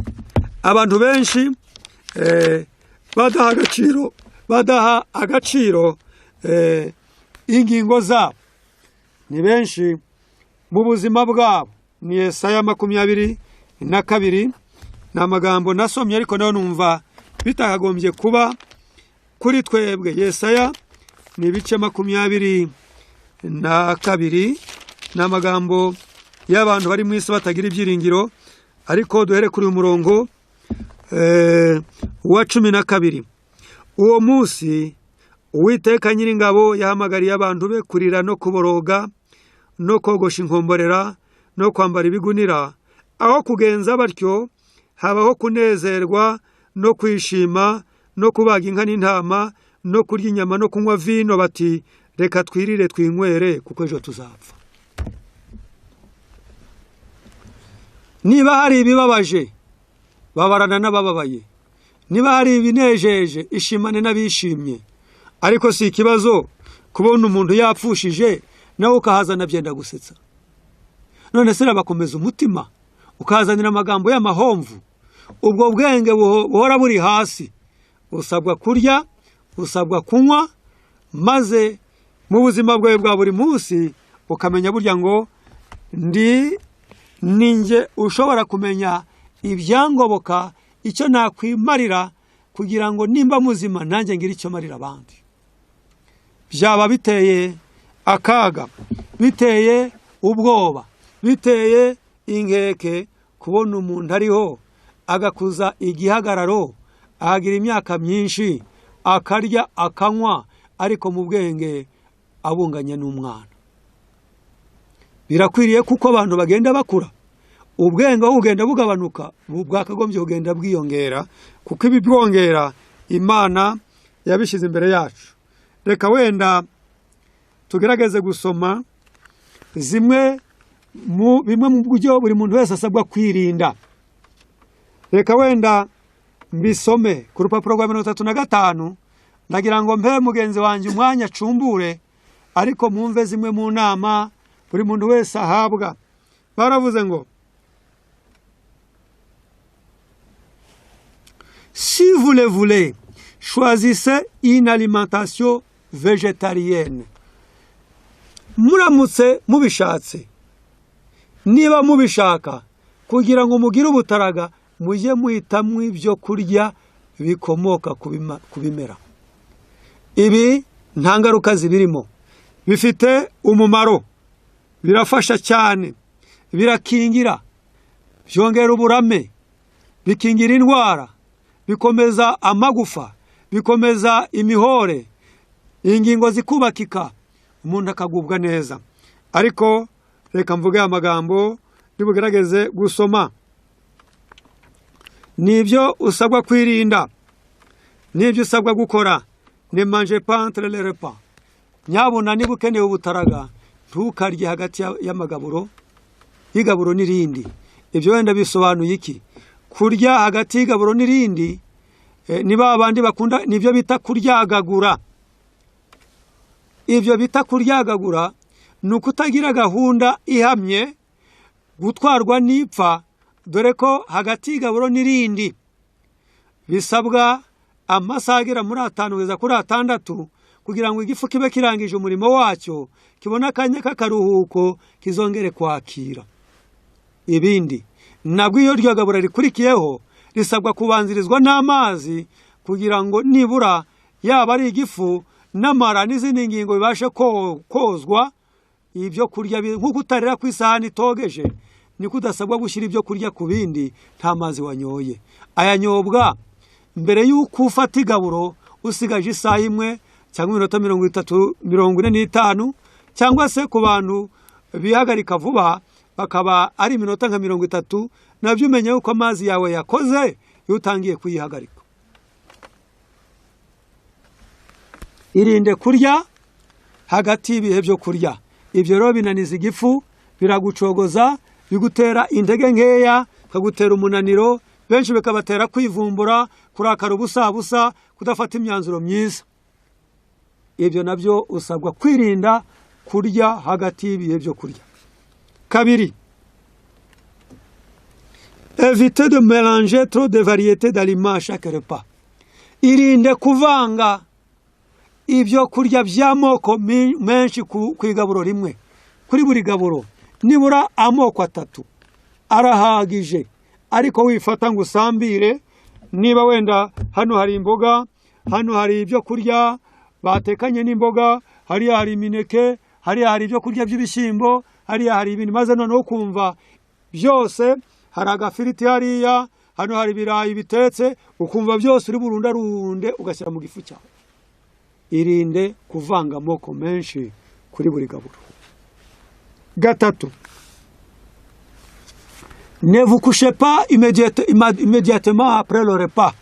abantu benshi badaha agaciro ingingo zabo. Ni benshi mu buzima bwabo. Ni Yesaya 22, ni amagambo nasomye ariko nayo numva bitakagombye kuba kuri twebwe. Yesaya ni ibice 22, ni amagambo y'abantu bari mu isi batagira ibyiringiro. Ariko duhere kuri uyu murongo wa 12. Uwo munsi Uwiteka Nyiringabo yahamagariye abantu be kurira no kuboroga no kogosha inkomborera no kwambara ibigunira. Aho kugenza batyo, habaho kunezerwa no kwishima no kubaga inka n'intama no kurya inyama no kunywa vino, bati: "Reka twirire twinywere, kuko ejo tuzapfa." Niba hari ibibabaje, babarana n'abababaye. Niba hari ibinejeje, ishimane n'abishimye. Ariko si ikibazo kubona umuntu yapfushije nawe ukahazana byenda gusetsa. None se urabakomeza umutima ukahazanira amagambo y'amahomvu? Ubwo bwenge buhora buri hasi. Usabwa kurya, usabwa kunywa, maze mu buzima bwawe bwa buri munsi ukamenya burya ngo ndi ninjye ushobora kumenya ibyangoboka, icyo nakwimarira kugira ngo nimba muzima nanjye ngire icyo marira abandi. Byaba biteye akaga, biteye ubwoba, biteye inkeke kubona umuntu ariho agakuza igihagararo, ahagira imyaka myinshi, akarya, akanywa, ariko mu bwenge abunganya n'umwana. Birakwiriye kuko abantu bagenda bakura, ubwenge aho bugenda bugabanuka bwakagombye kugenda bwiyongera, kuko ibi bwongera Imana yabishyize imbere yacu. Reka wenda tugerageze gusoma zimwe mu bimwe mu buryo buri muntu wese asabwa kwirinda. Reka wenda mbisome ku rupapuro rwa 35. Ndagira ngo mpe mugenzi wanjye umwanya acumbure, ariko mwumve zimwe mu nama buri muntu wese ahabwa. Baravuze ngo: "Si vous le voulez, choisissez une alimentation végétarienne." Muramutse mubishatse, niba mubishaka, kugira ngo mugire ubutaraga, mujye muhitamo ibyo kurya bikomoka ku bimera. Ibi nta ngaruka zibirimo, bifite umumaro, birafasha cyane, birakingira, byongera uburame, bikingira indwara, bikomeza amagufa, bikomeza imihore, ingingo zikubakika, umuntu akagubwa neza. Ariko reka mvuge aya magambo nibugerageze gusoma. Nibyo usabwa kwirinda, nibyo usabwa gukora: ne mangez pas entre les repas. Nyabuna, niba ukeneye ubutaraga, ntukarye hagati y'amagaburo, y'igaburo n'irindi. Ibyo wenda bisobanuye iki? Kurya hagati y'igaburo n'irindi, niba abandi bakunda, nibyo bita kuryagagura. Ibyo bita kuryagagura ni ukutagira gahunda ihamye, gutwarwa n'ipfa, dore ko hagati y'igaburo n'irindi bisabwa amasaha agera muri 5 kugeza kuri 6 kugira ngo igifu kibe kirangije umurimo wacyo, kibone akanya k'akaruhuko, kizongere kwakira ibindi. Nabwo iyo iryo gaburo rikurikiyeho risabwa kubanzirizwa n'amazi kugira ngo nibura yaba ari igifu n'amara n'izindi ngingo bibashe kozwa ibyo kurya. Nk'uko utarira ku isahani itogeje, niko udasabwa gushyira ibyo kurya ku bindi nta mazi wanyoye. Ayanyobwa Mbere y'uko ufata igaburo usigaje isaha imwe cyangwa iminota 30, 45, cyangwa se ku bantu bihagarika vuba bakaba ari iminota nka 30, nabyo umenya yuko amazi yawe yakoze iyo utangiye kuyihagarika. Irinde kurya hagati y'ibihe byo kurya. Ibyo rero binaniza igifu, biragucogoza, bigutera intege nkeya, bikagutera umunaniro, benshi bikabatera kwivumbura, kurakara ubusabusa, kudafata imyanzuro myiza. Ibyo nabyo usabwa kwirinda kurya hagati y'ibihe byo kurya. Kabiri, évitez de mélanger trop de variétés d'aliments à chaque repas. Irinde kuvanga ibyo kurya by'amoko menshi ku igaburo rimwe. Kuri buri gaburo nibura amoko 3 arahagije, ariko wifata ngo usambire. Niba wenda hano hari imboga, hano hari ibyo kurya batekanye n'imboga, hariya hari imineke, hariya hari ibyo kurya by'ibishyimbo, hariya hari ibintu, maze noneho ukumva byose, hari agafiriti hariya, hano hari ibirayi bitetse, ukumva byose uri burundarunde ugashyira mu gifu cyawe. Irinde kuvanga amoko menshi kuri buri gaburo. Gatatu, ne vous couchez pas immédiatement après le repas.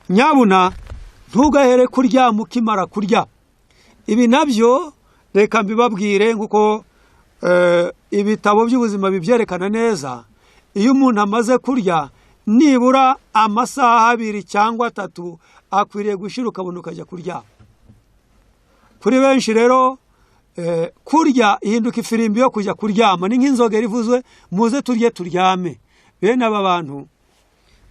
Nyabuna ntugahere kurya mukimara kurya. Ibi nabyo reka mbibabwire nkuko ibitabo by'ubuzima bibyerekana neza. Iyo umuntu amaze kurya nibura amasaha 2 cyangwa 3 akwiriye gushira ukabona ukajya kuryama. Kuri benshi rero kurya ihinduka ifirimbi yo kujya kuryama, ni nk'inzogera ivuzwe muze turye turyame. Bene aba bantu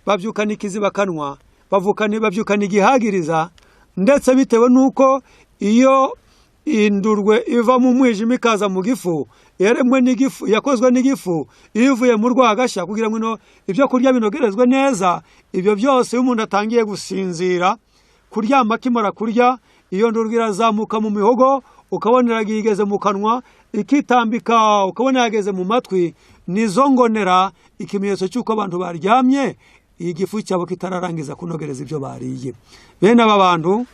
babyukana ikizibakanwa, babyukana igihagiriza, ndetse bitewe nuko iyo indurwe iva mu mwijima ikaza mu gifu, yaremwe n'igifu, yakozwe n'igifu, ivuye mu rwagashya kugira ngo ibyo kurya binogerezwe neza. Ibyo byose iyo umuntu atangiye gusinzira, kuryama akimara kurya, iyo ndurwe irazamuka mu mihogo, ukabona yageze mu kanwa, ikitambika, ukabona yageze mu matwi. Nizo ngonera, ikimenyetso cy'uko abantu baryamye igifu cyabo kitararangiza kunogereza ibyo bariye. Bene aba bantu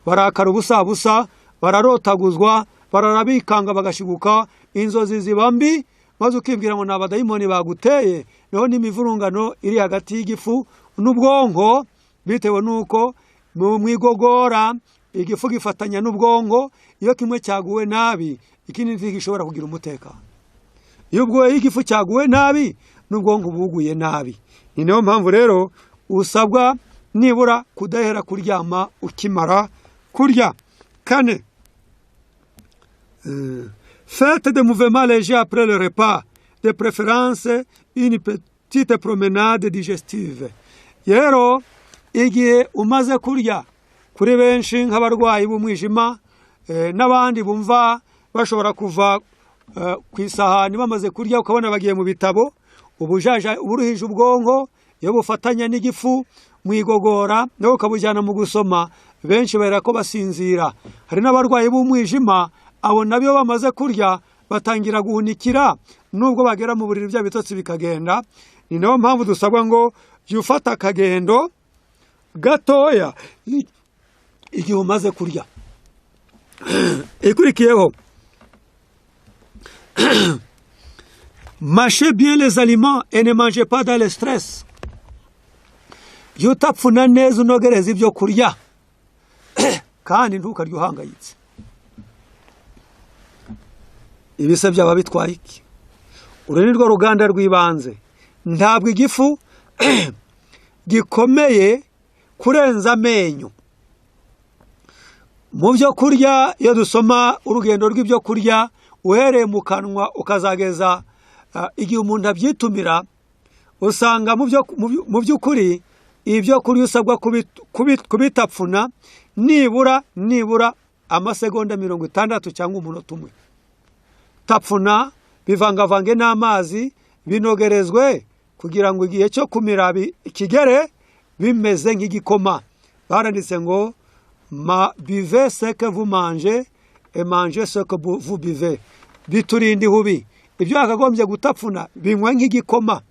barakara ubusabusa, bararotaguzwa, bararabikanga bagashiguka, inzozi ziba mbi, maze ukibwira ngo ni abadayimoni baguteye. Naho n'imivurungano iri hagati y'igifu n'ubwonko, bitewe n'uko mu igogora igifu gifatanya n'ubwonko, iyo kimwe cyaguwe nabi ikindi ntigishobora kugira umutekano. Iyo ubwo igifu cyaguwe nabi n'ubwonko buguye nabi. Ni nayo mpamvu rero usabwa nibura kudahera kuryama ukimara kurya. Kane, faites des mouvements légers après le repas, de préférence une petite promenade digestive. Rero igihe umaze kurya, kuri benshi nk'abarwayi b'umwijima n'abandi bumva bashobora kuva ku isahani bamaze kurya ukabona bagiye mu bitabo, ubujaja uburuhije ubwonko iyo bufatanya n'igifu mu igogora nawe ukabujyana mu gusoma, benshi bahera ko basinzira. Hari n'abarwayi b'umwijima, abo nabyo bamaze kurya batangira guhunikira, nubwo bagera mu buriri bya bitotsi bikagenda. Ni nayo mpamvu dusabwa ngo jya ufata akagendo gatoya igihe umaze kurya. Ikurikiyeho, mâchez bien les aliments et ne mangez pas dans le stress. Jya utapfuna neza unogereza ibyo kurya, kandi ntukarye uhangayitse. Ibise byaba bitwaye iki? Uru ni rwo ruganda rw'ibanze. Ntabwo igifu gikomeye kurenza amenyo. Mu byo kurya, iyo dusoma urugendo rw'ibyo kurya uhereye mu kanwa ukazageza igihe umuntu abyitumira, usanga mu by'ukuri ibyo kurya usabwa kubitapfuna nibura amasegonda 60 cyangwa umunota umwe. Tapfuna bivangavange n'amazi, binogerezwe kugira ngo igihe cyo kumira kigere bimeze nk'igikoma. Baranditse ngo ma buvez ce que vous mangez et mangez ce que vous buvez. Biturinda ihubi. Ibyo wakagombye gutapfuna binywa nk'igikoma,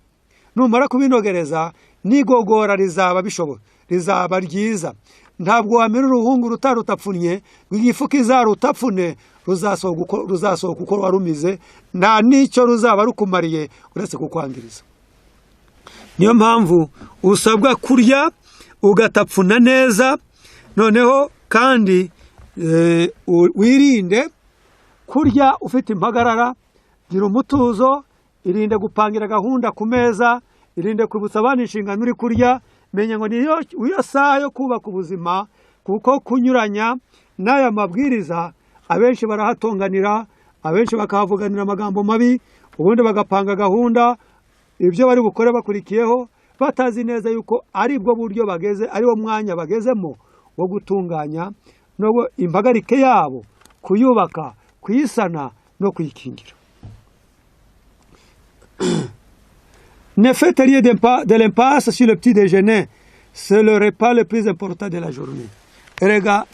numara kubinogereza n'igogora rizaba bishoboka, rizaba ryiza. Ntabwo wamira uruhungu rutarutapfunye ngo igifu kizarutapfune, ruzasohoka uko warumize, nta n'icyo ruzaba rukumariye uretse kukwangiriza. Niyo mpamvu usabwa kurya ugatapfuna neza. Noneho kandi wirinde kurya ufite impagarara, gira umutuzo, irinde gupangira gahunda ku meza, irinde kwibutsa abana inshingano uri kurya. Menya ngo niyo iyo saha yo kubaka ubuzima, kuko kunyuranya n'aya mabwiriza abenshi barahatonganira, abenshi bakahavuganira amagambo mabi, ubundi bagapanga gahunda ibyo bari bukore bakurikiyeho, batazi neza yuko ari bwo buryo bageze, ari wo mwanya bagezemo wo gutunganya no impagarike yabo, kuyubaka, kuyisana no kuyikingira. Ne faites rien de l'impasse sur le petit déjeuner. C'est le repas le plus important de la journée. Erega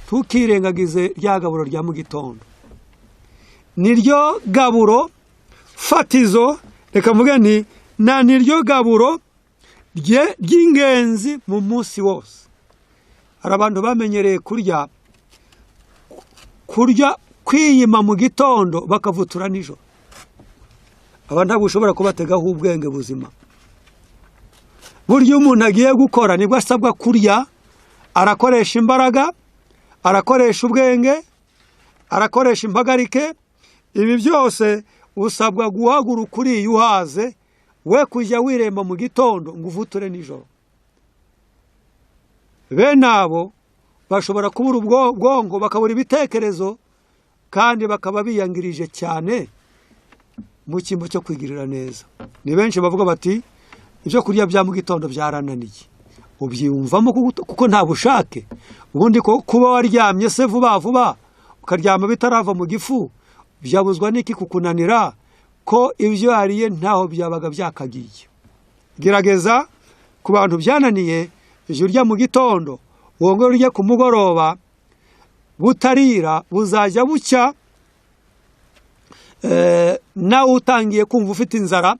tukirengagize rya gaburo rya mu gitondo. Niryo gaburo fatizo, reka mvuge nti na niryo gaburo ry'ingenzi mu munsi wose. Hari abantu bamenyereye kurya kwiyima mu gitondo bakavutura nijoro. Aba ntabwo ushobora kubategaho ubwenge buzima. Burya umuntu agiye gukora nibwo asabwa kurya, arakoresha imbaraga, arakoresha ubwenge, arakoresha impagarike. Ibi byose usabwa guhaguruka uriye uhaze, we kujya wiremba mu gitondo ngo uvuture nijoro. Bene abo bashobora kubura ubwonko, bakabura ibitekerezo, kandi bakaba biyangirije cyane mu cyimbo cyo kwigirira neza. Ni benshi bavuga bati ibyo kurya bya mu gitondo byarananiye. Ubyiyumvamo kuko nta bushake. Ubundi ko kuba waryamye se vuba vuba ukaryama bitarava mu gifu, byabuzwa n'iki kukunanira ko ibyo wariye ntaho byabaga byakagiye? Gerageza ku bantu byananiye, ijya urya mu gitondo wongere urye ku mugoroba, butarira buzajya bucya nawe utangiye kumva ufite inzara.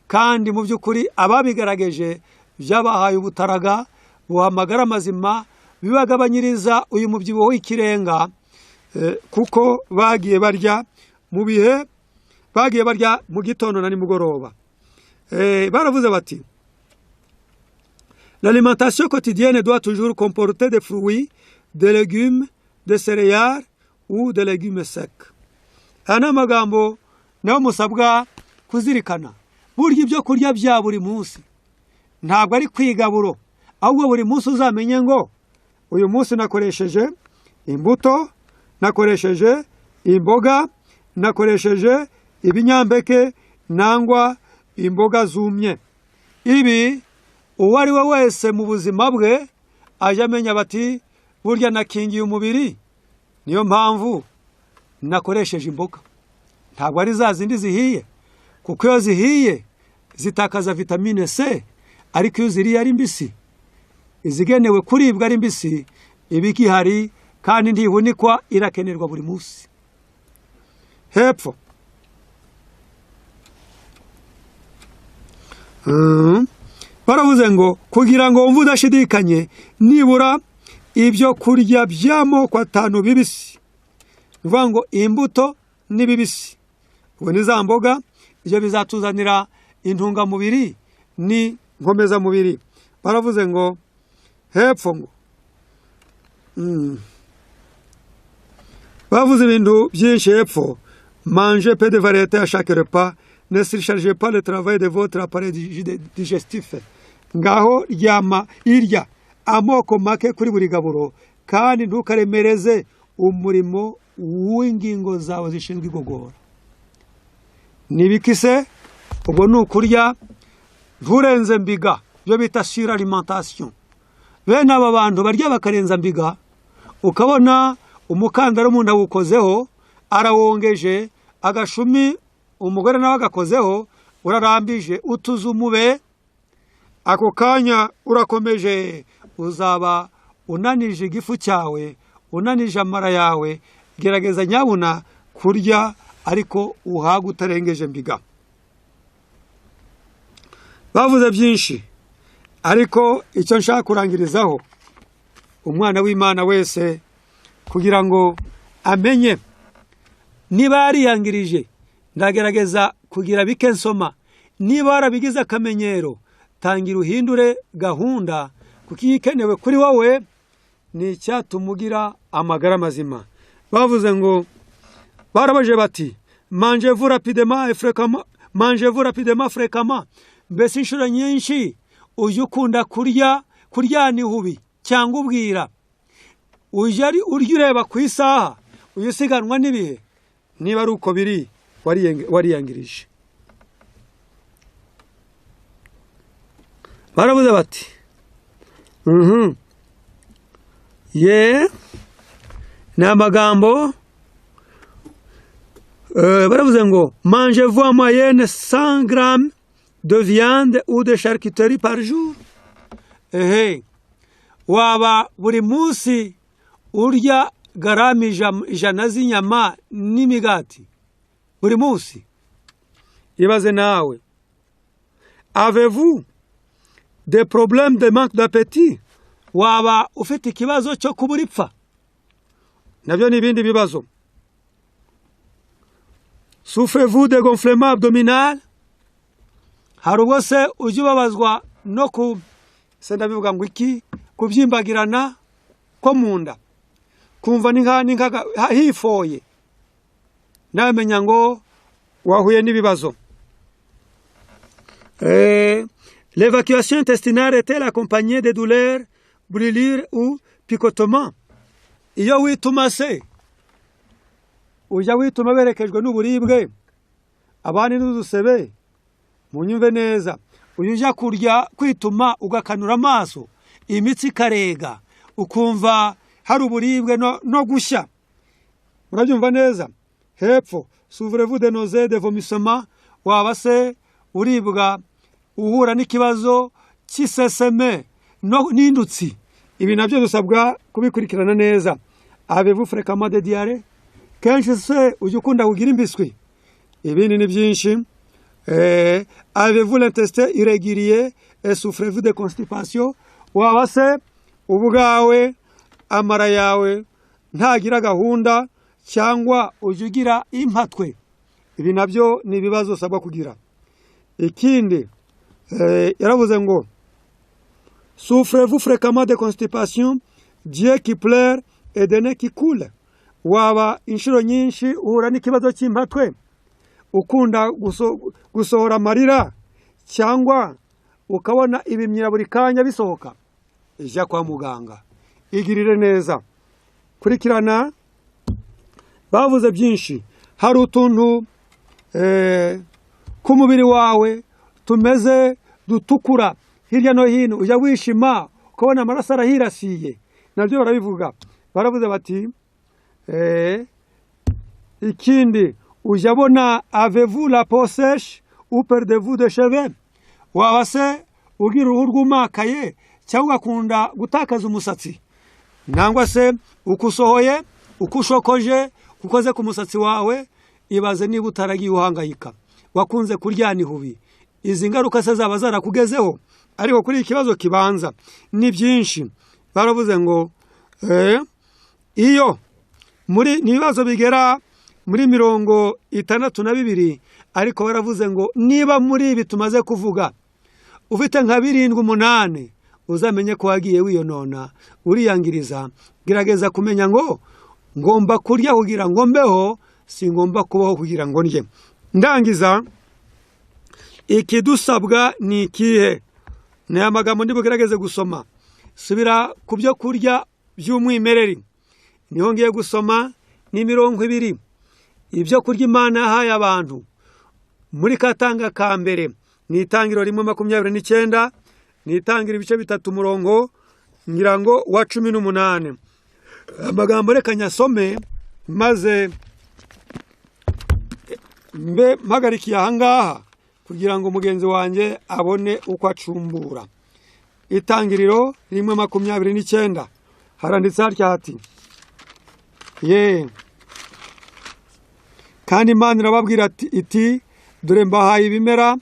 Kandi mu by'ukuri ababigaragaje byabahaye ubutaraga buhamagara amazima, bibagabanyiriza uyu mubyibuho w'ikirenga, kuko bagiye barya mu bihe, bagiye barya mu gitondo na nimugoroba. Baravuze bati l'alimentation quotidienne doit toujours comporter des fruits, des légumes, des céréales ou des légumes secs. Aya ni amagambo nayo musabwa kuzirikana. Burya ibyo kurya bya buri munsi ntabwo ari kwigaburo, ahubwo buri munsi uzamenye ngo uyu munsi nakoresheje imbuto, nakoresheje imboga, nakoresheje ibinyampeke nangwa imboga zumye. Ibi uwo ari we wese mu buzima bwe ajya amenya bati burya nakingiye umubiri, niyo mpamvu nakoresheje imboga. Ntabwo ari za zindi zihiye, kuko iyo zihiye zitakaza vitamine C, ariko iyo ziriye ari mbisi, izigenewe kuribwa ari mbisi, iba igihari kandi ntihunikwa, irakenerwa buri munsi. Hepfo baravuze ngo kugira ngo wumve udashidikanye, nibura ibyo kurya by'amoko atanu bibisi, bivuga ngo imbuto n'ibibisi, ubwo ni za mboga, ibyo bizatuzanira intungamubiri ni nkomezamubiri. Baravuze ngo hepfo ngo bavuze ibintu byinshi hepfo. Mangez peu de variétés à chaque repas, ne surchargez pas le travail de votre appareil digestif. Ngaho ryama irya amoko make kuri buri gaburo, kandi ntukaremereze umurimo w'ingingo zawe zishinzwe igogora. Nibikise ubwo ni ukurya nturenze mbiga, ibyo bita suralimentation. Bene aba bantu barya bakarenza mbiga, ukabona umukandara umuntu awukozeho arawongeje, agashumi umugore nawe agakozeho, urarambije utuzumube, ako kanya urakomeje, uzaba unanije igifu cyawe, unanije amara yawe. Gerageza nyabuna kurya ariko uhaga utarengeje mbiga. Bavuze byinshi. Ariko icyo nshaka kurangirizaho, umwana w'Imana wese kugira ngo amenye niba yariyangirije, ndagerageza kugira bike nsoma. Niba warabigize akamenyero, tangira uhindure gahunda, kuko iyo ikenewe kuri wowe ni icyatuma ugira amagara mazima. Bavuze ngo, barabaje bati: "Mangez-vous rapidement et fréquemment? Mangez-vous rapidement, fréquemment?" Mbese inshuro nyinshi ujya ukunda kurya, kuryana ihubi cyangwa ubwira, ujya ari urya ureba ku isaha, ujya usiganwa n'ibihe? Niba ari uko biri, wariyangirije. Baravuze bati ye ni amagambo. Baravuze ngo: "Mangez-vous en moyenne 100 grammes de viande ou de charcuterie par jour?" Ehe, waba buri munsi urya garama 100 z'inyama n'imigati buri munsi? Ibaze nawe. "Avez-vous des problèmes de manque d'appétit?" Waba ufite ikibazo cyo kubura ipfa? Nabyo ni ibindi bibazo. "Souffrez-vous de gonflement abdominal?" Hari ubwo se ujya ubabazwa no ku, se ndabivuga ngo iki, kubyimbagirana ko mu nda, kumva ni nka hifoye? Nawe menya ngo wahuye n'ibibazo. "L'évacuation intestinale est-elle accompagnée de douleurs, brûlures ou picotements?" Iyo wituma se, ujya wituma berekejwe n'uburibwe, abandi n'udusebe? Munyumve neza, uyu ujya kurya, kwituma ugakanura amaso, imitsi ikarega, ukumva hari uburibwe no gushya? Murabyumva neza. Hepfo: "Souffrez-vous de nausées, de vomissements?" Waba se uribwa, uhura n'ikibazo cy'iseseme no n'indutsi? Ibi nabyo dusabwa kubikurikirana neza. "Avez-vous fréquemment des diarrhées?" Kenshi se ujya ukunda kugira impiswi? Ibindi ni byinshi. "Avez-vous l'intestin irrégulier et souffrez-vous de constipation?" Waba se ubwawe amara yawe ntagira gahunda, cyangwa ujya ugira impatwe? Ibi nabyo ni ibibazo usabwa kugira. Ikindi, yaravuze ngo: "Souffrez-vous fréquemment de constipation, d'yeux qui pleurent et de nez qui coule?" Waba inshuro nyinshi uhura n'ikibazo cy'impatwe, ukunda gusohora amarira, cyangwa ukabona ibimyira buri kanya bisohoka? Ijya kwa muganga, igirire neza, kurikirana. Bavuze byinshi. Hari utuntu ku mubiri wawe tumeze dutukura hirya no hino, ujya wishima ukabona amaraso arahirasiye? Nabyo barabivuga. Baravuze bati, ikindi, ujya abona: "Avez-vous la peau sèche ou perdez-vous des cheveux?" Waba se ugira uruhu rwumakaye, cyangwa ugakunda gutakaza umusatsi, nangwa se uko usohoye, uko ushokoje, ukoze ku musatsi wawe? Ibaze niba utaragiye uhangayika, wakunze kuryana ihubi, izi ngaruka se zaba zarakugezeho? Ariko kuri iki kibazo kibanza ni byinshi. Baravuze ngo iyo muri ni ibibazo bigera muri 62, ariko baravuze ngo niba muri ibi tumaze kuvuga ufite nka birindwi, umunani, uzamenye ko wagiye wiyonona, uriyangiriza. Gerageza kumenya ngo ngomba kurya kugira ngo mbeho, si ngomba kubaho kugira ngo ndye. Ndangiza, ikidusabwa ni ikihe? Ni aya magambo ndi bugerageze gusoma. Subira ku byo kurya by'umwimerere, niho ngiye gusoma, ni 20. Ibyo kurya Imana yahaye abantu muri katanga ka mbere ni Itangiro 1:29, ni Itangira ibice 3, umurongo ngira ngo wa 18. Amagambo reka nyasome, maze mbe mpagarikiye ahangaha kugira ngo mugenzi wanjye abone uko acumbura. Itangiriro 1:29, haranditse hatya hati: "Ye, kandi Imana irababwira iti: 'Dore mbahaye ibimera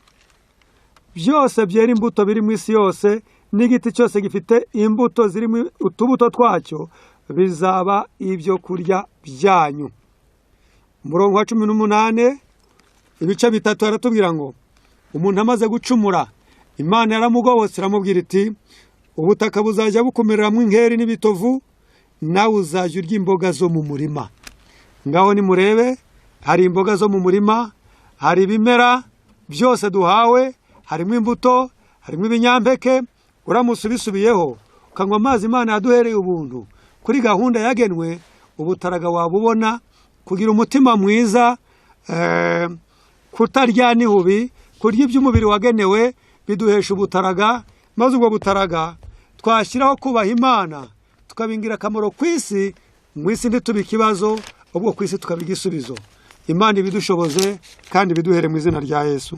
byose byera imbuto biri mu isi yose, n'igiti cyose gifite imbuto zirimo utubuto twacyo bizaba ibyo kurya byanyu. Umurongo wa 18, ibice 3, aratubwira ngo umuntu amaze gucumura, Imana yaramugobotse, iramubwira iti: "Ubutaka buzajya bukumereramo inkeri n'ibitovu, nawe uzajya urya imboga zo mu murima." Ngaho nimurebe, hari imboga zo mu murima, hari ibimera byose duhawe, harimo imbuto, harimo ibinyampeke. Uramutse ubisubiyeho, ukanywa amazi Imana yaduhereye ubuntu kuri gahunda yagenwe, ubutaraga wabubona. Kugira umutima mwiza, kutarya n'ihubi, kurya iby'umubiri wagenewe, biduhesha ubutaraga. Maze ubwo butaraga twashyiraho kubaha Imana, tukaba ingirakamaro ku isi. Mu isi ntitube ikibazo, ahubwo ku isi tukaba igisubizo. Imana ibidushoboze kandi ibiduhere mu izina rya Yesu.